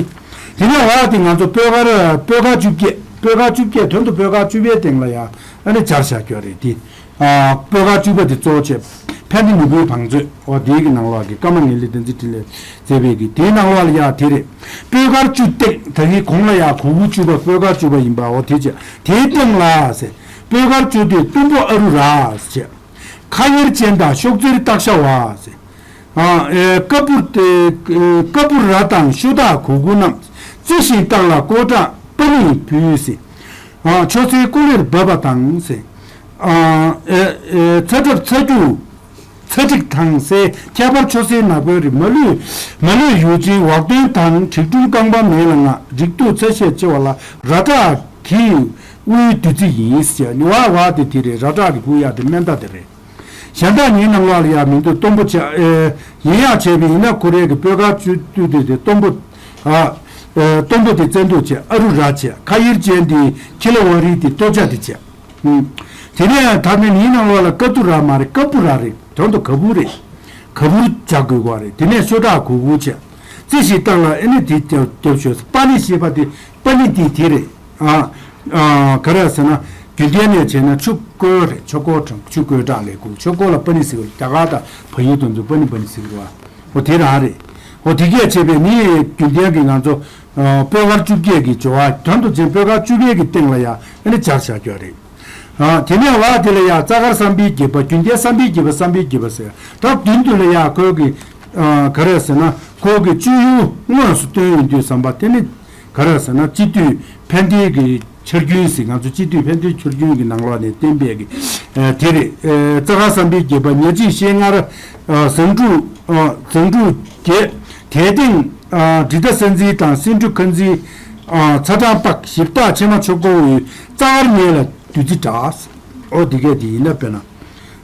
དེ་ནས་འོ་དེ་ང་ཚོ་སྤོས་དཀར་སྤོས་དཀར་བཅུ་བརྒྱད་སྤོས་དཀར་བཅུ་བརྒྱད་དོན་དུ་སྤོས་དཀར་བཅུ་པའི་སྟེང་ལ་ཡང་ཨ་ནི་སྦྱར་བཞག་རྒྱུ་རེད་དེ། ཨ། སྤོས་དཀར་བཅུ་པ་དེ་གཙོ་བྱས། ཕན་བདེ་ནོར་བུའི་བང་མཛོད། འོ་དེའི་གི་ནང་ལོགས་ཀྱི་ཀརྨ་ངེས་ལེགས་བསྟན་འཛིན་འཕྲིན་ལས་མཛད་པའི་གི་དེའི་ནང་ལོགས་ལ་ཡ་དེ་རེད། སྤོས་དཀར་བཅུ་སྟེང་ད་གིན་གོང་ལ་ཡ་གོ་དགུ་བཅུ་པ་སྤོས་དཀར་བཅུ་པ་ཡིན་པ། འོ་དེ་བྱས། དེའི་སྟེང་ལ་ཟེར། སྤོས་དཀར་བཅུ་སྟེང་གཏུམ་པོ་ཨ་རུ་ར་ཟེར་བྱས། ཁ་གཡེར་ཅན་དང་གཤོག་རྩེར་སྟག་ཤ་བ་ཟེར། ཨ། ཨེ། ཀ་པུར་ཏེ། ཀ་པུར་ར་དང་ཤུ་དག་གུ་གུ་རྣམས། རྩི་ཞིང་བཏགས་ལ་སྐོར་བྲག་པ་ནི་བུ་ཟེར། ཨ། མཆོད་རྫས་ཀོ་ལེར་འབབ་པ་དང་ཟེར། ཨ། ཨེ། ཨེ། ཚ་གྲབ་ཚ་རྒྱུ་ཚ་ཁྲིག་དང་ཟེར། ཁྱད་པར་མཆོད་རྫས་ནག་པོའི་རིགས། མ་ལུས་མ་ལུས་ཡུག་ཅན་འོག་སྟོན་དང་། བྲེག་དྲུམ་རྐང་པ་མེ་ལ་ང་། རིགས་དྲུག་ཚ་ཤས་ཆེ་བ་ལ། ར་བྲག་གི་དབུའི་བདུད་རྩི་ཡིན་ཟེར། ནི་བ་བ་དེ་དེ་རེད། ར་བྲག་གི་དབུ་ཡ་དེ་མན་ད་དེ་རེད། གཞན་དག་ཉིད་རྣམས་ལ་ལ་ཡང་མིང་དུ་གཏུམ་པོ་བྱ། ཨེ། ཡིན་ཡང་བྱས་པས་ཡིན་ན་ཁོ་རའི་གི་སྤོས་དཀར་བཅུ་སྟོད་དེ་དེ་གཏུམ་པོ། ཨ། ཨེ། གཏུམ་པོ་དེ་བཙན་དུག་བྱས། ཨ་རུ་ར་བྱས། ཁ་གཡེར་ཅན་དེ་ཁི་ལ་བ་རི་དེ་སྟོད་ཆ་དེ་བྱས། ཨུམ། དེ་ནས་ད་ནི་ཉིད་རྣམས་ལ་ལ་ཀ་ཏུ་ར་མ་རེད། ཀ་པུ་ར་རེད། དོན་དུ་ག་བུ་རེད། ག་བུར་བྱ་དགོས་གོ་རེད། དེ་ནས་ཤོ་ཁྲག་གུ་གུ་བྱས། རྩི་ཞིང་བཏགས་ལ་ཨེ་ནི་དེ་རྒྱབ་རྒྱབ་ཤོད། པ་ནི་ཞེས་པ་དེ་པ་ནི་དེ་དེ་རེད། ཨ། ཨ། ག་རེ་ཟེར་ན། རྒྱུན་ལྡན་ནས་བྱས་ན་ཆུ་བསྐོལ་རེད། ཆུ་བསྐོལ་གྲང་། ཆུ་བསྐོལ་གྲང་ལས་གོ། ཆུ་བསྐོལ་ལ་པ་ནི་ཟེར་བ། རྒྱ་གར་དང་བལ་ཡུལ་དེ་ཚོ་པ་ནི་པ་ནི་ཟེར་གི་རེད་བ། འོ་དེ་རང་རེད། འོ་དེ་གས་བྱས་པས་ནི་རྒྱུན་ལྡན་གྱི་ང་ཚོ། ཨ། སྤོས་དཀར་བཅུ་བརྒྱད་ཀྱི་སྦྱོར་བ། དོན་དུ་ཅན་སྤོས་དཀར་བཅུ་བརྒྱད་ཀྱི་སྟེང་ལ་ཡང་ཨ་ནི་སྦྱར་བཞག་རྒྱུ་རེད། ཨ། དེ་ནས་བ་དེ་ལ་ཡང་རྩ་དཀར་བསམ་འཕེལ་རྒྱས་པ། རྒྱུན་ལྡན་བསམ་འཕེལ་རྒྱས་པ། བསམ་འཕེལ་རྒྱས་པ་ཟེར། ད་མདུན་དུ་ལ་ཡང་ཁོས་ཀྱི། ཨ། ག་རེ་ཟེར་ན། ཁོས་ཀྱི་སྤྱོད་ཡུལ་དངོས་སུ་སྟོན་ཡོང་དུས་ཙམ་པ་དེ་ནི། ག་རེ་ཟེར་ན། སྤྱི་འཐུས་ཕན་བདེ་གི་ཆར་རྒྱུན་ཟེར། ང་ཚོ་སྤྱི་འཐུས་ཕན་བདེ་ཆར་རྒྱུན་གྱི་ནང་ལོགས་ནས་བསྟན་པའི་གི། ཨ། དེ་རེད། ཨ། རྩ་དཀར་བསམ་འཕེལ་རྒྱས་པ། ཉ་ལྕིད་ཤེལ་མངར། ཨ། བཟང་དྲུག་ཨ། བཟང་དྲུག་བརྒྱད། དེ་སྟེང་། ཨ། འབྲི་ཏ་ས་འཛིན་དང་སེ་འབྲུ་ཁ་འཛིན། ཨ། ཚ་གྲང་པགས། ཞིབ་བཏགས་ཕྱེ་མ་ཆོ་ག་འོ། རྩ་དཀར་ནས་ལ་བདུད་རྩི་བྲག། འོ་དེ་གས་དེ་ཡིན་ན་དཔེར་ན།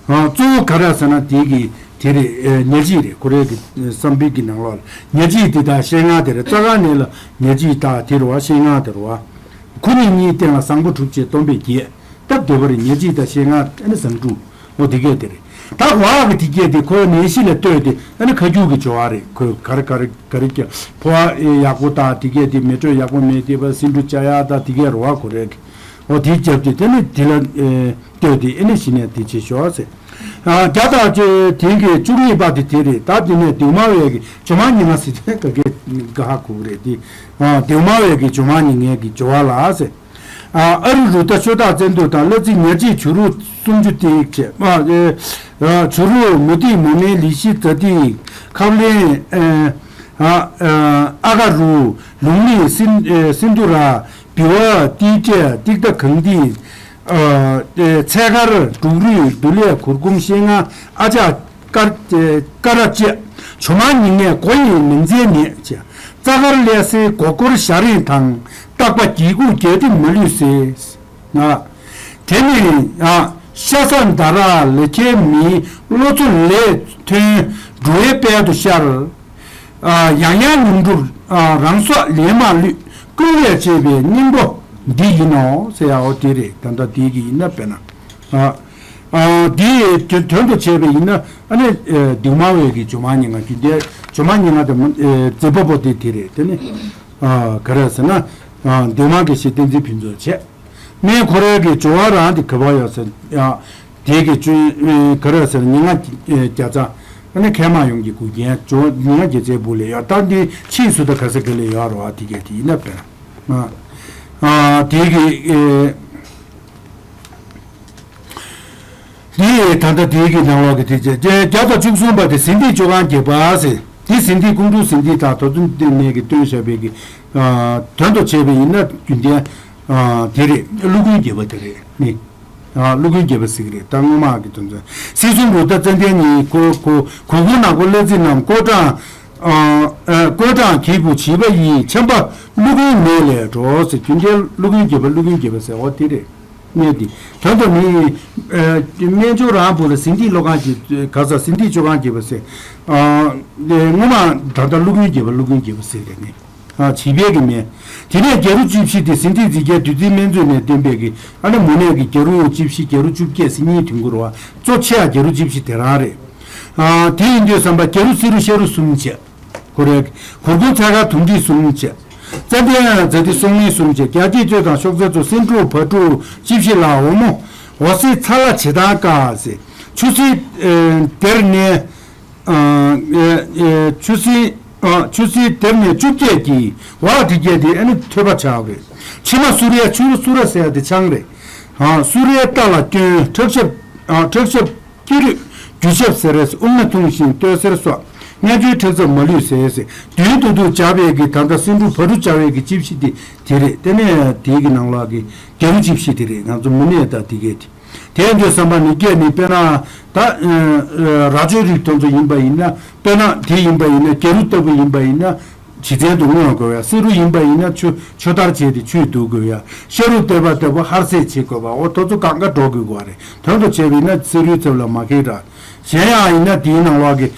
ཨ། གཙོ་བོ་ག་རེ་ཟེར་ན་དེ་གི་དེ་རེད། ཨེ། ཉ་ལྕིད་རེད། ཁོ་རའི་གི་བསམ་འཕེལ་གི་ནང་ལོགས་ལ་ཉ་ལྕིད་དེ་དང་ཤེལ་མངར་དེ་རེད། རྩ་དཀར་ནས་ལ་ཉ་ལྕིད་དང་དེ་རེད་བ། ཤེལ་མངར་དེ་རེད་བ། ཁོ་གཉིས་གཉིས་སྟེང་ལ་བཟང་པོ་དྲུག་བཅས་སྡོམ་པས་རྒྱས། སྟབས་བདེ་བ་རེད། ཉ་ལྕིད་དང་ཤེལ་མངར་ཨ་ནི་བཟང་དྲུག། འོ་དེ་གས་དེ་རེད། ད་བ་གི་དེ་གས་དེ་ཁོའི་ནད་གཞི་ལ་ལྟོས་ཏེ་ཨ་ནི་ཁ་རྒྱུག་གི་སྦྱོར་བ་རེད། ཁོས་ག་རེ་ག་རེ་ག་རེ་ཀྱང་ཕོ་བ་ཡག་པོ་དང་དེ་གས་དེ་མེ་དྲོད་ཡག་པོ་མེད་དེ་བ། སེ་འབྲུ་བཅའ་ཡག་དང་དེ་གས་རེད་བ། ཁོ་རེ་གི། འོ་དེ་རྒྱབ་སྟེ་དེ་ནི་དེ་ལ་ཨེ་ལྟོས་ཏེ་ཨེ་ནི་ཞི་ནས་དེ་བྱེད་ཤོག་ཟེར། ཨ། རྒྱ་དང་བཅས་དེང་གི་བཅུ་གཉིས་པ་དེ་དེ་རེད། ད་དེ་ནས་སྡིག་མ་བའི་གི་ཇོ་མ་ཉི་མ་ཟེར་དེ་ག་གེ་ག་ཧ་གོ་གི་རེད་དེ། ཨ། སྡིག་མ་བའི་གི་ཇོ་མ་ཉི་མའི་གི་སྦྱོར་བ་ལ་ཟེར། ཨ། ཨ་རུ་རུ་ཏ་ཤོ་ཐག་བཙན་དུག་དང་གླ་རྩི་ཉ་ལྕིད་བྱུ་རུ་སུམ་ཅུ་ཏིག་བྱས། ཨ། ཨེ། ཨ། བྱུ་རུ་མུ་ཏིག་མུ་མེན་ལི་ཤི་ཛ་ཏིག་ཁབ་ལེན། ཨེ། ཨ། ཨ། ཨ་ཀ་རུ་ལུང་ལི་སིན། ཨེ། སིན་དུ་ར། བི་བ་ཏི་ཏྲ་ཏིག་ཏ་གངས་ཏི། ཨ། ཨེ། ཚལ་དཀར་འབྲུག་རུས་དུ་ལས་གུར་གུམ་ཤེལ་མངར་ཨ་ཅག་ཀར། ཨེ། ཀ་ར་བཅས། ཇོ་མ་ཉི་མའི་མགོ་ཡི་མིང་མཚན་མེད་ཅེས། རྩ་དཀར་ཀླད་སེར་མགོ་སྐོར་ཞྭ་རིང་དང་། སྟག་པ་གྱི་གུ་རྒྱ་ཏི་མ་ལུས་སེ། ང་། དེ་ནི། ཨ། ཤ་ཟ་མདའ་ར་ལ་ཁྱེར་མིའི་བློ་ཚོ་ལས་ཐོན་འགྲོ་བའི་དཔལ་དུ་ཤར། ཨ། ཡང་ཡང་ཉུང་འགྲུབ། ཨ། རང་སྲོག་ལས་མ་ལུས། ཀུན་ལས་གཅེས་པའི་སྙིང་པོ་འདི་ཡིན་ནོ་ཟེར་ཡ། འོ་དེ་རེད། ད་ལྟ་དེ་གི་ཡིན་ན་དཔེར་ན། ཨ། ཨ། འདི་དོན་དོན་དུ་བྱས་པ་ཡིན་ན་ཨ་ནི། ཨ། སྡིག་མ་བའི་གི་ཇོ་མ་ཉི་མ་རྒྱུད་སྡེ་ཇོ་མ་ཉི་མ་དེ་མ། ཨ། མཛད་པ་པོ་དེ་དེ་རེད། དེ་ནི། ཨ། ག་རེ་ཟེར་ན། ཨ། འདན་མ་དགེ་བཤེས་བསྟན་འཛིན་ཕུན་ཚོགས་བྱས། སྨན་ཁོ་རའི་གི་སྦྱོར་བ་རང་དེ་ག་པར་ཡོད་ཟེར་ཡ། དེ་གི་བཅུ། ཨ། ག་རེ་ཟེར། ཉི་ང་བརྒྱ་རྩ། ཨ་ནི་མཁལ་མ་ཡོངས་ཀྱི་འགུགས་རྐྱེན། སྦྱོར་བ་ཉི་ང་བརྒྱ་རྩའི་སྦུག་ལས་ཡོད། ད་འདི་ཕྱིས་སུ་ད་ག་ས་ག་ལས་ཡོད་རེད་བ། དེ་གི་དེ་ཡིན་ན་དཔེར་ན། ཨ། དེ་གི། ཨེ། འདི་ད་ལྟ་དེའི་གི་ནང་ལོགས་ཀྱི་དེ་བྱས། བརྒྱ་དང་བཅུ་གསུམ་པ་དེ་ཟིན་ཏིག་བཅུ་གང་རྒྱས་པ་ཟེར། དེ་ཟིན་ཏིག་ཀོང་སྤྲུལ་ཟིན་ཏིག་དང་རྡོར་གདན་ནས་ཀྱི་བཏོན་བཞག་པའི་གི། ཨ། དོན་དུ་བྱས་པ་ཡིན་ན་རྒྱུན་ལྡན། ཨ། དེ་རེད། ཀླུ་མགོན་རྒྱལ་པོ་དེ་རེད་ནི། ཨ། ཀླུ་མགོན་རྒྱལ་པོ་ཟེར་གི་རེད། ད་སྔོན་མ་གི་དོན་ཚན། སྲིད་གསུམ་རུ་ད་ཙན་དན་ཉིད། གོ་གོ་གོ་གུ་ནག་པོ་གླ་རྩི་རྣམས། སྐོར་གྲང་། ཨ། ཨ། སྐོར་གྲང་གྱི་གུ་བྱིས་པ་ཡི། ཆམ་པ་ཀླུ་མགོན་མེ་ལས་སྒྲོགས་ཟེར། རྒྱུན་ལྡན་ཀླུ་མགོན་རྒྱལ་པོ། ཀླུ་མགོན་རྒྱལ་པོ་ཟེར། འོ་དེ་རེད། གནས་འདི་དོན་དུ་ནི། ཨ། སྨན་ཆུང་རང་བུ་ལ་ཟིན་ཏིག་ལོ་གང་གི་ག་ས་ཟིན་ཏིག་བཅུ་གང་རྒྱས་པ་ཟེར། ཨ། སྔོན་མ་ད་ལྟ་ཀླུ་མགོན་རྒྱལ་པོ། ཀླུ་མགོན་རྒྱལ་པོ་ཟེར་རེད་ནི། ཨ། བྱིས་པའི་གི་མེ། དེ་ནས་བརྒྱ་རུ་བཅུ་བཞི་དེ་ཟིན་ཏིག་རྫས་བརྒྱད་བདུད་རྩིའི་སྨན་མཛོད་ནས་བཏོན་པའི་གི། ཨ་ནི་མུ་ནས་གི་བརྒྱ་རུ་བཅུ་བཞི། བརྒྱ་རུ་བཅུ་བརྒྱད་ཟེར་གཉིས་ཐོན་གི་རེད་བ། གཙོ་ཆེ་ཡ་བརྒྱ་རུ་བཅུ་བཞི་དེ་རང་རེད། ཨ། དེ་ཡིན་དུས་ཙམ་པ་བརྒྱ་རུ་བསིལ་རུ་ཤ་རུ་གསུམ་བྱས། ཁོ་རེ། གུར་གུམ་ཚལ་དཀར་དུང་སྒྲིག་གསུམ་བྱས། ཙན་དན་ཛ་ཏི་སོག་མིན་གསུམ་བྱས། རྒྱ་སྐྱེགས་སྤྱོད་དང་གཤོག་རྩལ་གཙོ། སེ་འབྲུ་བ་དྲུག་བཅུ་བཞི་ལ་འོ་མོ། འོད་ཟེར་ཚ་ལ་བྱེ་ཐང་དཀར་ཟེར། ཆུ་སྲིན་དེར་ནས། ཆུ་སྲིན། ཆུ་སྲིན་དེར་ནས་བཅོ་བརྒྱད་ཀྱི་འོ་དེ་བརྒྱད་དེ་ཨ་ནི་ཐོད་པ་ཆགས་རེད། ཕྱི་མ་སུ་རའི། ཕྱི་མ་སུ་ར་ཟེར་ཡ་དེ་ཆང་རེད། སུ་རའི་རྟ་ལ་བསྐྱོན། ཁྲག་ཞབས། ཁྲག་ཞབས་སྐྱི་རུས་རྒྱུ་ཞབས་ཟེར་རེད། དབུགས་ན་འཐུང་ཞིང་ལྟོ་སེར་སོགས། སྔས་མགོའི་ཁྲག་རྩུབ་མ་ལུས་ཟེར་ཟེར། མདུན་དུ་དུ་བྱ་བའི་གི་ད་ལྟ་སེ་འབྲུ་བ་རུ་བྱ་བའི་གི་ཅིབ་ཤི་དེ་དེ་རེད། དེ་ནས་དེའི་གི་ནང་ལོགས་ཀྱི་རྒྱ་རུ་ཅིབ་ཤི་དེ་རེད། ང་ཚོ་མུ་ནས་ད་དེ་གས་དེ། དེ་ཡིན་དུས་བསམ་པ་ནི་སྐད་ནི་དཔེར་ན་ད་རྭ་ཅོའི་རིགས་དེ་ཚོ་ཡིན་པ་ཡིན་ན། དཔེར་ན་དེ་ཡིན་པ་ཡིན་ན། རྒྱ་རུ་ལྟ་བུ་ཡིན་པ་ཡིན་ན་ཇི་ཚན་དུ་མངོན་དགོས་ཡ། སེ་རུ་ཡིན་པ་ཡིན་ན་ཆུ་ཆུ་ལྟར་བྱས་ཏེ་ཆུས་བསྡུ་དགོས་ཡ། ཤ་རུ་ལྟ་བུ་ལྟ་བུ་ཧར་སེ་བྱེད་དགོས་པ། འོ་དེ་ཚོ་གང་ག་འགྲོ་དགོས་དགོས་རེད། དོན་དུ་བྱས་པ་ཡིན་ན་སེ་རུའི་ཚབ་ལ་མ་ཁེལ་ར། གཞན་ཡང་ཡིན་ན་དེའི་ནང་ལོགས་ཀྱི་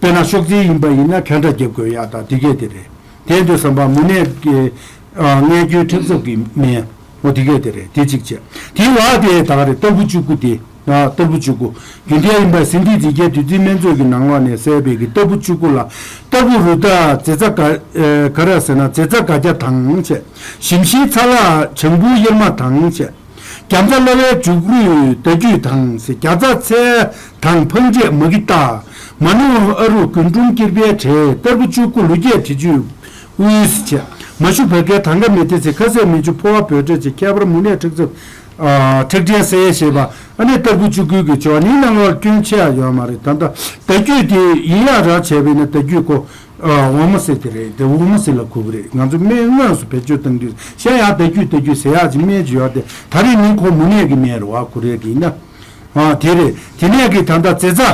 དཔེར་ན་ཤོག་རྩིལ་ཡིན་པ་ཡིན་ན་ཁ་འདྲ་རྒྱབ་དགོས་ཡ་ད་དེ་གས་དེ་རེད། དེ་ཡིན་དུས་བསམ་པ་མུ་ནས་ཀྱི་སྔས་མགོའི་ཁྲག་རྩུབ་ཀྱི་སྨན། འོ་དེ་གས་དེ་རེད། དེ་གཅིག་བྱས། དེའི་འོག་དེ་ད་ག་རེ་ལྟ་བུ་བཅུ་དགུ་དེ། ལྟ་བུ་བཅུ་དགུ། རྒྱུན་ལྡན་ཡིན་པ་ཟིན་བྲིས་འདི་གའི་བདུད་རྩིའི་སྨན་མཛོད་ཀྱི་ནང་ལོགས་ནས་གསལ་བའི་གི་ལྟ་བུ་བཅུ་དགུ་ལ། ལྟ་བུ་རུ་ད་ཛེ་ཙ་ག་ག་ར་ཟེར་ན་ཛེ་ཙ་ག་རྒྱ་དང་བྱས། ཞིམ་ཤིང་ཚ་ལ་བྱང་བུ་གཡེར་མ་དང་བྱས། རྒྱ་མཚོ་ལ་བའི་མཇུག་རུས་ད་རྒྱུད་དང་ཟེར། རྒྱ་ཚ་ཚལ་དང་ཕང་འབྲས་མ་གི་རྟགས། མ་ནུ་ཨ་རུ་རྒུན་འབྲུམ་སྐྱེར་པའི་དྲེག། ལྟ་བུ་བཅུ་དགུ་ལུ་སྐྱེས་དྲི་ཆུ་དབུས་བྱས། མ་ཞུ་བ་གའི་དང་ག་མེ་ཏི་ཚེ། ཁ་ཟས་མེ་ཆུ་ཕོ་བ་བོད་འདྲེ་བྱས། ཁྱད་པར་མུ་ནས་ཁྲག་རྩུབ། ཁྲག་ཕྲན་སེལ་ཞེས་པ། ཨ་ནི་ལྟ་བུ་བཅུ་དགུ་གི་སྦྱོར་ནི་ནང་ལོགས་སྐྱོན་ཆེ་ཡ་ཡོད་མ་རེད། ད་ལྟ་ད་རྒྱུད་དེ་ཡིན་ཡ་ར་བྱས་པས་ན་ད་རྒྱུད་ཁོ། འོ་མ་སེ་དེ་རེད། དེ་འོ་མ་སེ་ལ་གོ་གི་རེད། ང་ཚོ་སྨན་དངོས་སུ་བེད་སྤྱོད་བཏང་དུས་གཞན་ཡང་ད་རྒྱུད་ད་རྒྱུད་ཟེར་ཡག་ཅིག་སྨན་ཅིག་ཡོད་དེ། ད་རེས་ནི་ཁོ་མུ་ནས་ཀྱི་སྨན་རེད་བ། ཁོ་རེ་གི་ཡིན་ན། དེ་རེད། དེ་ནས་ཀྱི་ད་ལྟ་ཛེ་ཙ།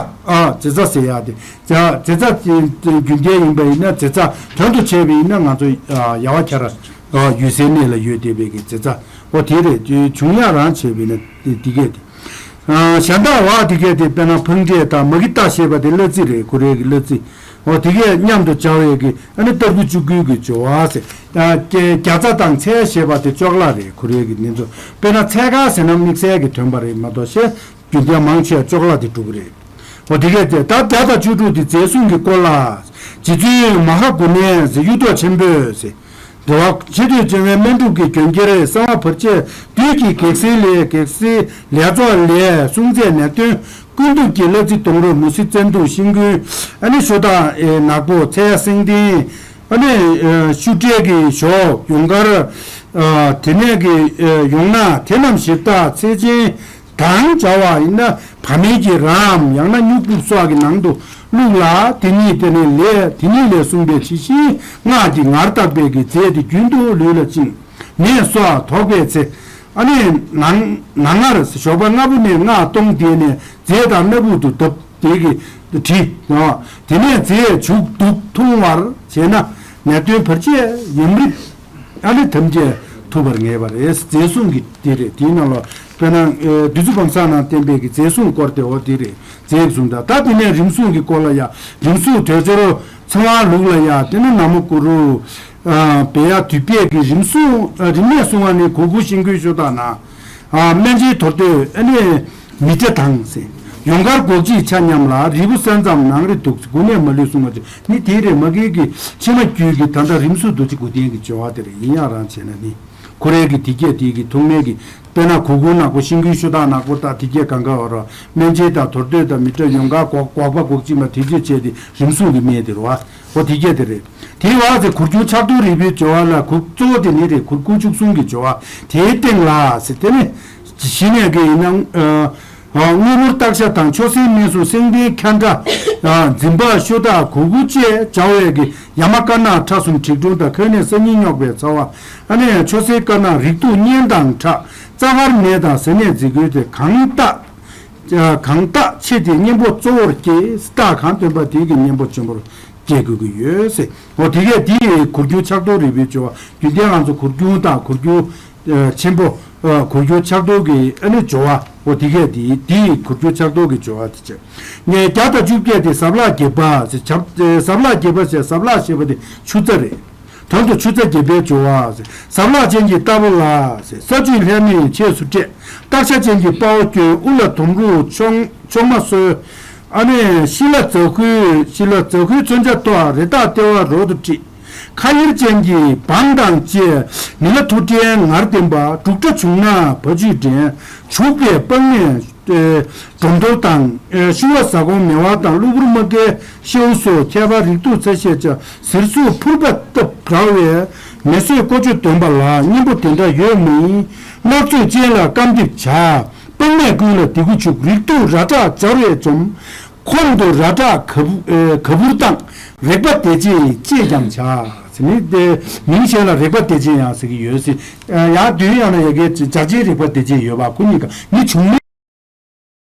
ཛེ་ཙ་ཟེར་ཡག་དེ། ཛེ་ཙ་རྒྱུན་ལྡན་ཡིན་པ་ཡིན་ན་ཛེ་ཙ། དོན་དུ་བྱས་པ་ཡིན་ན་ང་ཚོ་ཡ་བ་ཁྱ་ར་ཡུལ་སའི་གནས་ལ་ཡོད་བསྡད་པའི་གི་ཛེ་ཙ། འོ་དེ་རེད། བྱུང་ཡག་རང་བྱས་པ་ཡིན་ན་དེ་གས་དེ། གཞན་དག་བ་དེ་གས་དེ་དཔེར་ན་ཕང་འབྲས་དང་མ་གི་རྟགས་ཞེས་པ་དེ་གླ་རྩི་རེད། ཁོ་རེ་གི་གླ་རྩི། འོ་དེ་གས་མཉམ་དུ་སྦྱར་བའི་གི་ཨ་ནི་ལྟ་བུ་བཅུ་དགུའི་གི་སྦྱོར་བ་ཟེར། རྒྱ་ཚ་དང་ཚལ་ཞེས་པ་དེ་ཅོག་ལ་རེད། ཁོ་རེ་གི་འདི་ཚོ་དཔེར་ན་ཚལ་དཀར་ཟེར་ན་དམིགས་བསལ་གི་དོན་པ་རེད་མ་གཏོགས་ཤེས་རྒྱུན་ལྡན་མང་ཆེ་བ་ཅོག་ལ་དེ་འགྲོ་གི་རེད། འོ་དེ་གས་དེ་ད་བརྒྱ་དང་བཅུ་དྲུག་དེ་རྫས་སྲུང་གི་སྐོར་ལ། རྗེ་བཙུན་མ་ཧཱ་གུ་ཎའི་ཟེར་གཡུ་ཐོག་ཆེན་པོས་ཟེར། འདི་བ་ཆེ་བསྟོད་བྱ་བའི་སྨན་སྒྲུབ་ཀྱི་གྱོན་ཁྱེར་གསང་བ་བར་ཆད་བདུད་ཀྱི་གེགས་སེལ་ལས། གེགས་སེལ་ལས་ཚོགས་ལས། སྲུང་བརྩད་ནད་གདོན་ཀུན་བཏུལ་གྱི་གླ་རྩི་དུང་རོ་མུ་ཟི་བཙན་དུག་ཤིང་ཀུན། ཨ་ནི་ཤོ་སྟག་ནག་པོ་ཚལ་སེང་ལྡེང་། ཨ་ནི་ཤུ་ཀྲའི་གི་ཞོ་ཡུངས་ཀར། དེ་ནས་གི་ཡུངས་ནག་དེ་རྣམས་ཞིབ་བཏགས་ཚེ་ཆེན་དང་སྦྱར་བ་ཡིན་ན་བ་མེན་གྱི་རམ་ཡང་ན་སྨྱུག་ཕུབ་སོགས་ཀྱི་ནང་དུ་བླུགས་ལ། དེ་ཉིད་དེ་ནས་ལས་དེ་ཉིད་ལས་གསུངས་པའི་ཇི་བཞིན་སྔགས་ཀྱི་ངར་བཏགས་པའི་གི་རྫས་དེ་རྒྱུན་དུ་ལུས་ལ་བཅིངས། ནད་སོགས་དོགས་པའི་ཚེ། ཨ་ནི་ནང་ནང་སྔར་ཞོགས་པ་སྔ་པོ་ནས་སྔགས་གཏོང་དེ་ནས་རྫས་དང་སྣ་བུག་ཏུ་བརྡབ་དེ་གི་བྲི། དེ་ནས་རྫས་བྱུག་བདུག་འཐུང་བར་བྱས་ན་ནད་གདོན་བར་ཆད་ཡམས་རིམས། ཨ་ནི་ཐམས་ཅད་ཐུབ་པར་ངེས་པ་རེད། རྫས་སྲུང་གི་དེ་རེད། དེའི་ནང་ལ་དཔེར་ན་བདུད་རྩི་བམ་གསང་ནང་བསྟན་པའི་གི་རྫས་སྲུང་སྐོར་དེ་འོ་དེ་རེད། རྫས་སྲུང་དང་ད་དེ་ནས་རིམས་སྲུང་གི་སྐོར་ལ་ཡ་རིམས་སྲུང་དོལ་ཚེ་རོ་ཚེ་དབང་ལུགས་ལ་ཡ་དེ་ནི་ན་མོ་གུ་རུ། བེ་ཡ་དུད་པས་ཀྱི་རིམས་སྲུང་རིམས་ནད་སྲུང་བ་ནི་གུ་གུ་ཤིང་ཀུན་ཤོ་དག་ན། སྨན་དཔྱད་དོར་སྟོད་ཨ་ནི་མི་ཏྲ་དང་ཟེར། ཡུངས་ཀར་སྒོག་གཅིག་ཆ་མཉམ་ལ་རིལ་བུ་ས་མཚམས་ནང་རེ་འདུག་ཟེར། འགུལ་ནས་མ་ལུས་སྲུང་བ་ཅིག་ནི་དེ་རེད། མ་གི་གི་ཕྱི་མ་རྒྱུད་ཀྱི་ད་ལྟ་རིམས་སྲུང་རྡོ་རྗེ་དགུ་ལྡན་གྱི་སྦྱོར་བ་དེ་རེད། ཡིན་ཡང་རང་བྱས་ན་ནི་ཁོ་རའི་གི་དེ་སྐད་དེ་གི་ཐུག་མེད་ཀྱི་དཔེར་ན་གུ་གུ་ནག་པོ་ཤིང་ཀུན་ཤོ་དག་ནག་པོ་དག་དེ་སྐད་གང་ག་བ་ར་སྨན་དཔྱད་དང་དོར་སྟོད་དང་མི་ཏྲ་ཡུངས་ཀར་སྒོག་སྒོག་པ་སྒོག་གཅིག་མ་དེ་ཚོས་བྱས་ཏེ་རིམས་སྲུང་གི་སྨན་དེ་རེད་བ། འོ་དེ་སྐད་དེ་རེད། དེའི་བར་ཚེ་གུར་གྱུར་ཕྱག་རྡོར་རིལ་བུའི་སྦྱོར་བ་ལ་གུར་གཙོ་བོ་དེ་ནི་རེད། གུར་གུར་བཅུ་གསུམ་གྱི་སྦྱོར་བ་དེའི་སྟེང་ལ་ཟེར། དེ་ནི་གཞི་ནས་ཀྱི་ཡིན་ན། དངོས་པོར་བཏགས་ཤ་དང་མཆོད་སྲན་སྨན་སོགས་སེང་ལྡེང་ཁ་འདྲ། འཛིན་པ་ཤོ་དག་གུ་གུ་བཅས་སྦྱར་བའི་གི་ཡ་མ་དཀར་ནག་ཁྲག་གསུམ་དྲེག་དྲུང་དང་ཁོད་ནས་སང་ཉིན་སྙོག་པའི་ཚ་བ། ཨ་ནི་མཆོད་སྲན་དཀར་ནག་རིགས་དུག་གཉན་དང་ཁྲག་རྩ་དཀར་ནད་དང་ཟས་ནད་རྫི་གོས་ཏེ་གང་བཏགས། གང་བཏགས་ཆེ་སྟེ་གཉེན་པོ་གཙོ་བོར་སྐྱེས། རྟགས་གང་སྟོན་པ་དེ་གི་གཉེན་པོ་ཆེན་པོར་སྐྱེ་དགོས་ཀྱི་ཡོད་ཟེར། འོ་དེ་གས་དེ་ཡི་གུར་གྱུར་ཕྱག་རྡོར་རིལ་བུའི་སྦྱོར་བ། རྒྱུན་ལྡན་ང་ཚོ་གུར་གྱུར་དང་གུར་གྱུར་ཆེན་པོ། གུར་གྱུར་ཕྱག་རྡོར་གྱི་ཨ་ནི་སྦྱོར་བ། འོ་དེ་གས་དེ་དེ་ཡི་གུར་གྱུར་ཕྱག་རྡོར་གྱི་སྦྱོར་བ་དེ་བྱས། ངས་བརྒྱ་དང་བཅུ་བརྒྱད་དེ་ཟབ་ལྷག་བརྒྱད་པ་ཟེར། ཟབ་ལྷག་བརྒྱད་པ་ཟེར། ཟབ་ལྷག་ཞེས་པ་དེ་ཆུ་རྩ་རེད། དོན་དུ་ཆུ་རྩ་བརྒྱད་པའི་སྦྱོར་བ། ཟབ་ལྷག་ཅན་གྱི་ལྟ་བུ་ལ། ས་བཅུད་ལྷད་མེད་ཆས་སུ་སྤྲས། སྟག་ཤ་ཅན་གྱི་དཔའ་བོ་སྐྱོན། དབུ་ལ་དོམ་རུ་ཆོག་ཆོག་མ་གསོལ། ཨ་ནི་ཤི་ལ་ཛ་ཧུའི་ཤི་ལ་ཛ་ཧུའི་མཚོན་ཆ་ཐོགས། རེ་ཐག་ལྟེ་བ་རོལ་དུ་ཁྲིད། ཁ་གཡེར་ཅན་གྱི་བམ་དང་བཅས། ནི་ལ་ཐུར་བྲན་ངར་ལྡན་པ། འབྲུག་སྒྲ་བྱུང་ན་བ་ཕྱུགས་འདྲེན། བྱུག་པའི་སྤང་ནས་སྒྲོམ་གཏོར་དང་། ཤུ་བ་ཟ་འགོང་མེ་དབལ་དང་། གློ་བུར་རྨ་ཁའི་ཤེའུ་སོགས། ཁྱད་པར་རིགས་དྲུག་ཚ་ཤས་ཆ། གཟེར་ཟུག་ཕུར་པ་བཏབ་འདྲ་བའི། མེ་གསོད་ཀོ་ཆོད་འདོན་པ་ལ། གཉེན་པོ་དེ་འདྲ་ཡོད་མ་ཡིན། སྔགས་མཆོད་ཅན་ལ་རྐང་རྡེབ་བྱ། སྤང་ནས་ཀུན་ལ་ལྡེ་གུ་བྱུག་རིགས་དྲུག་ར་བྲག་སྦྱར་བས་འཇོམས། ཁོང་དུ་ར་བྲག་ག་བུ་ཨེ་ག་བུར་བཏང་། རེག་པ་བདེ་བྱེད་ཅེས་ཀྱང་བྱ། ཟེར་ནི་དེ་མིང་གཞན་ལ་རེག་པ་བདེ་བྱེད་ཡང་ཟེར་གྱི་ཡོད་ཟེར། ཡང་དུས་ཡང་ན་ཡ་གའི་བྱ་བྱེད་རེག་པ་བདེ་བྱེད་ཡོད་པ་ཁོ་གཉིས་ཀ་ནི་བྱུང་མེད།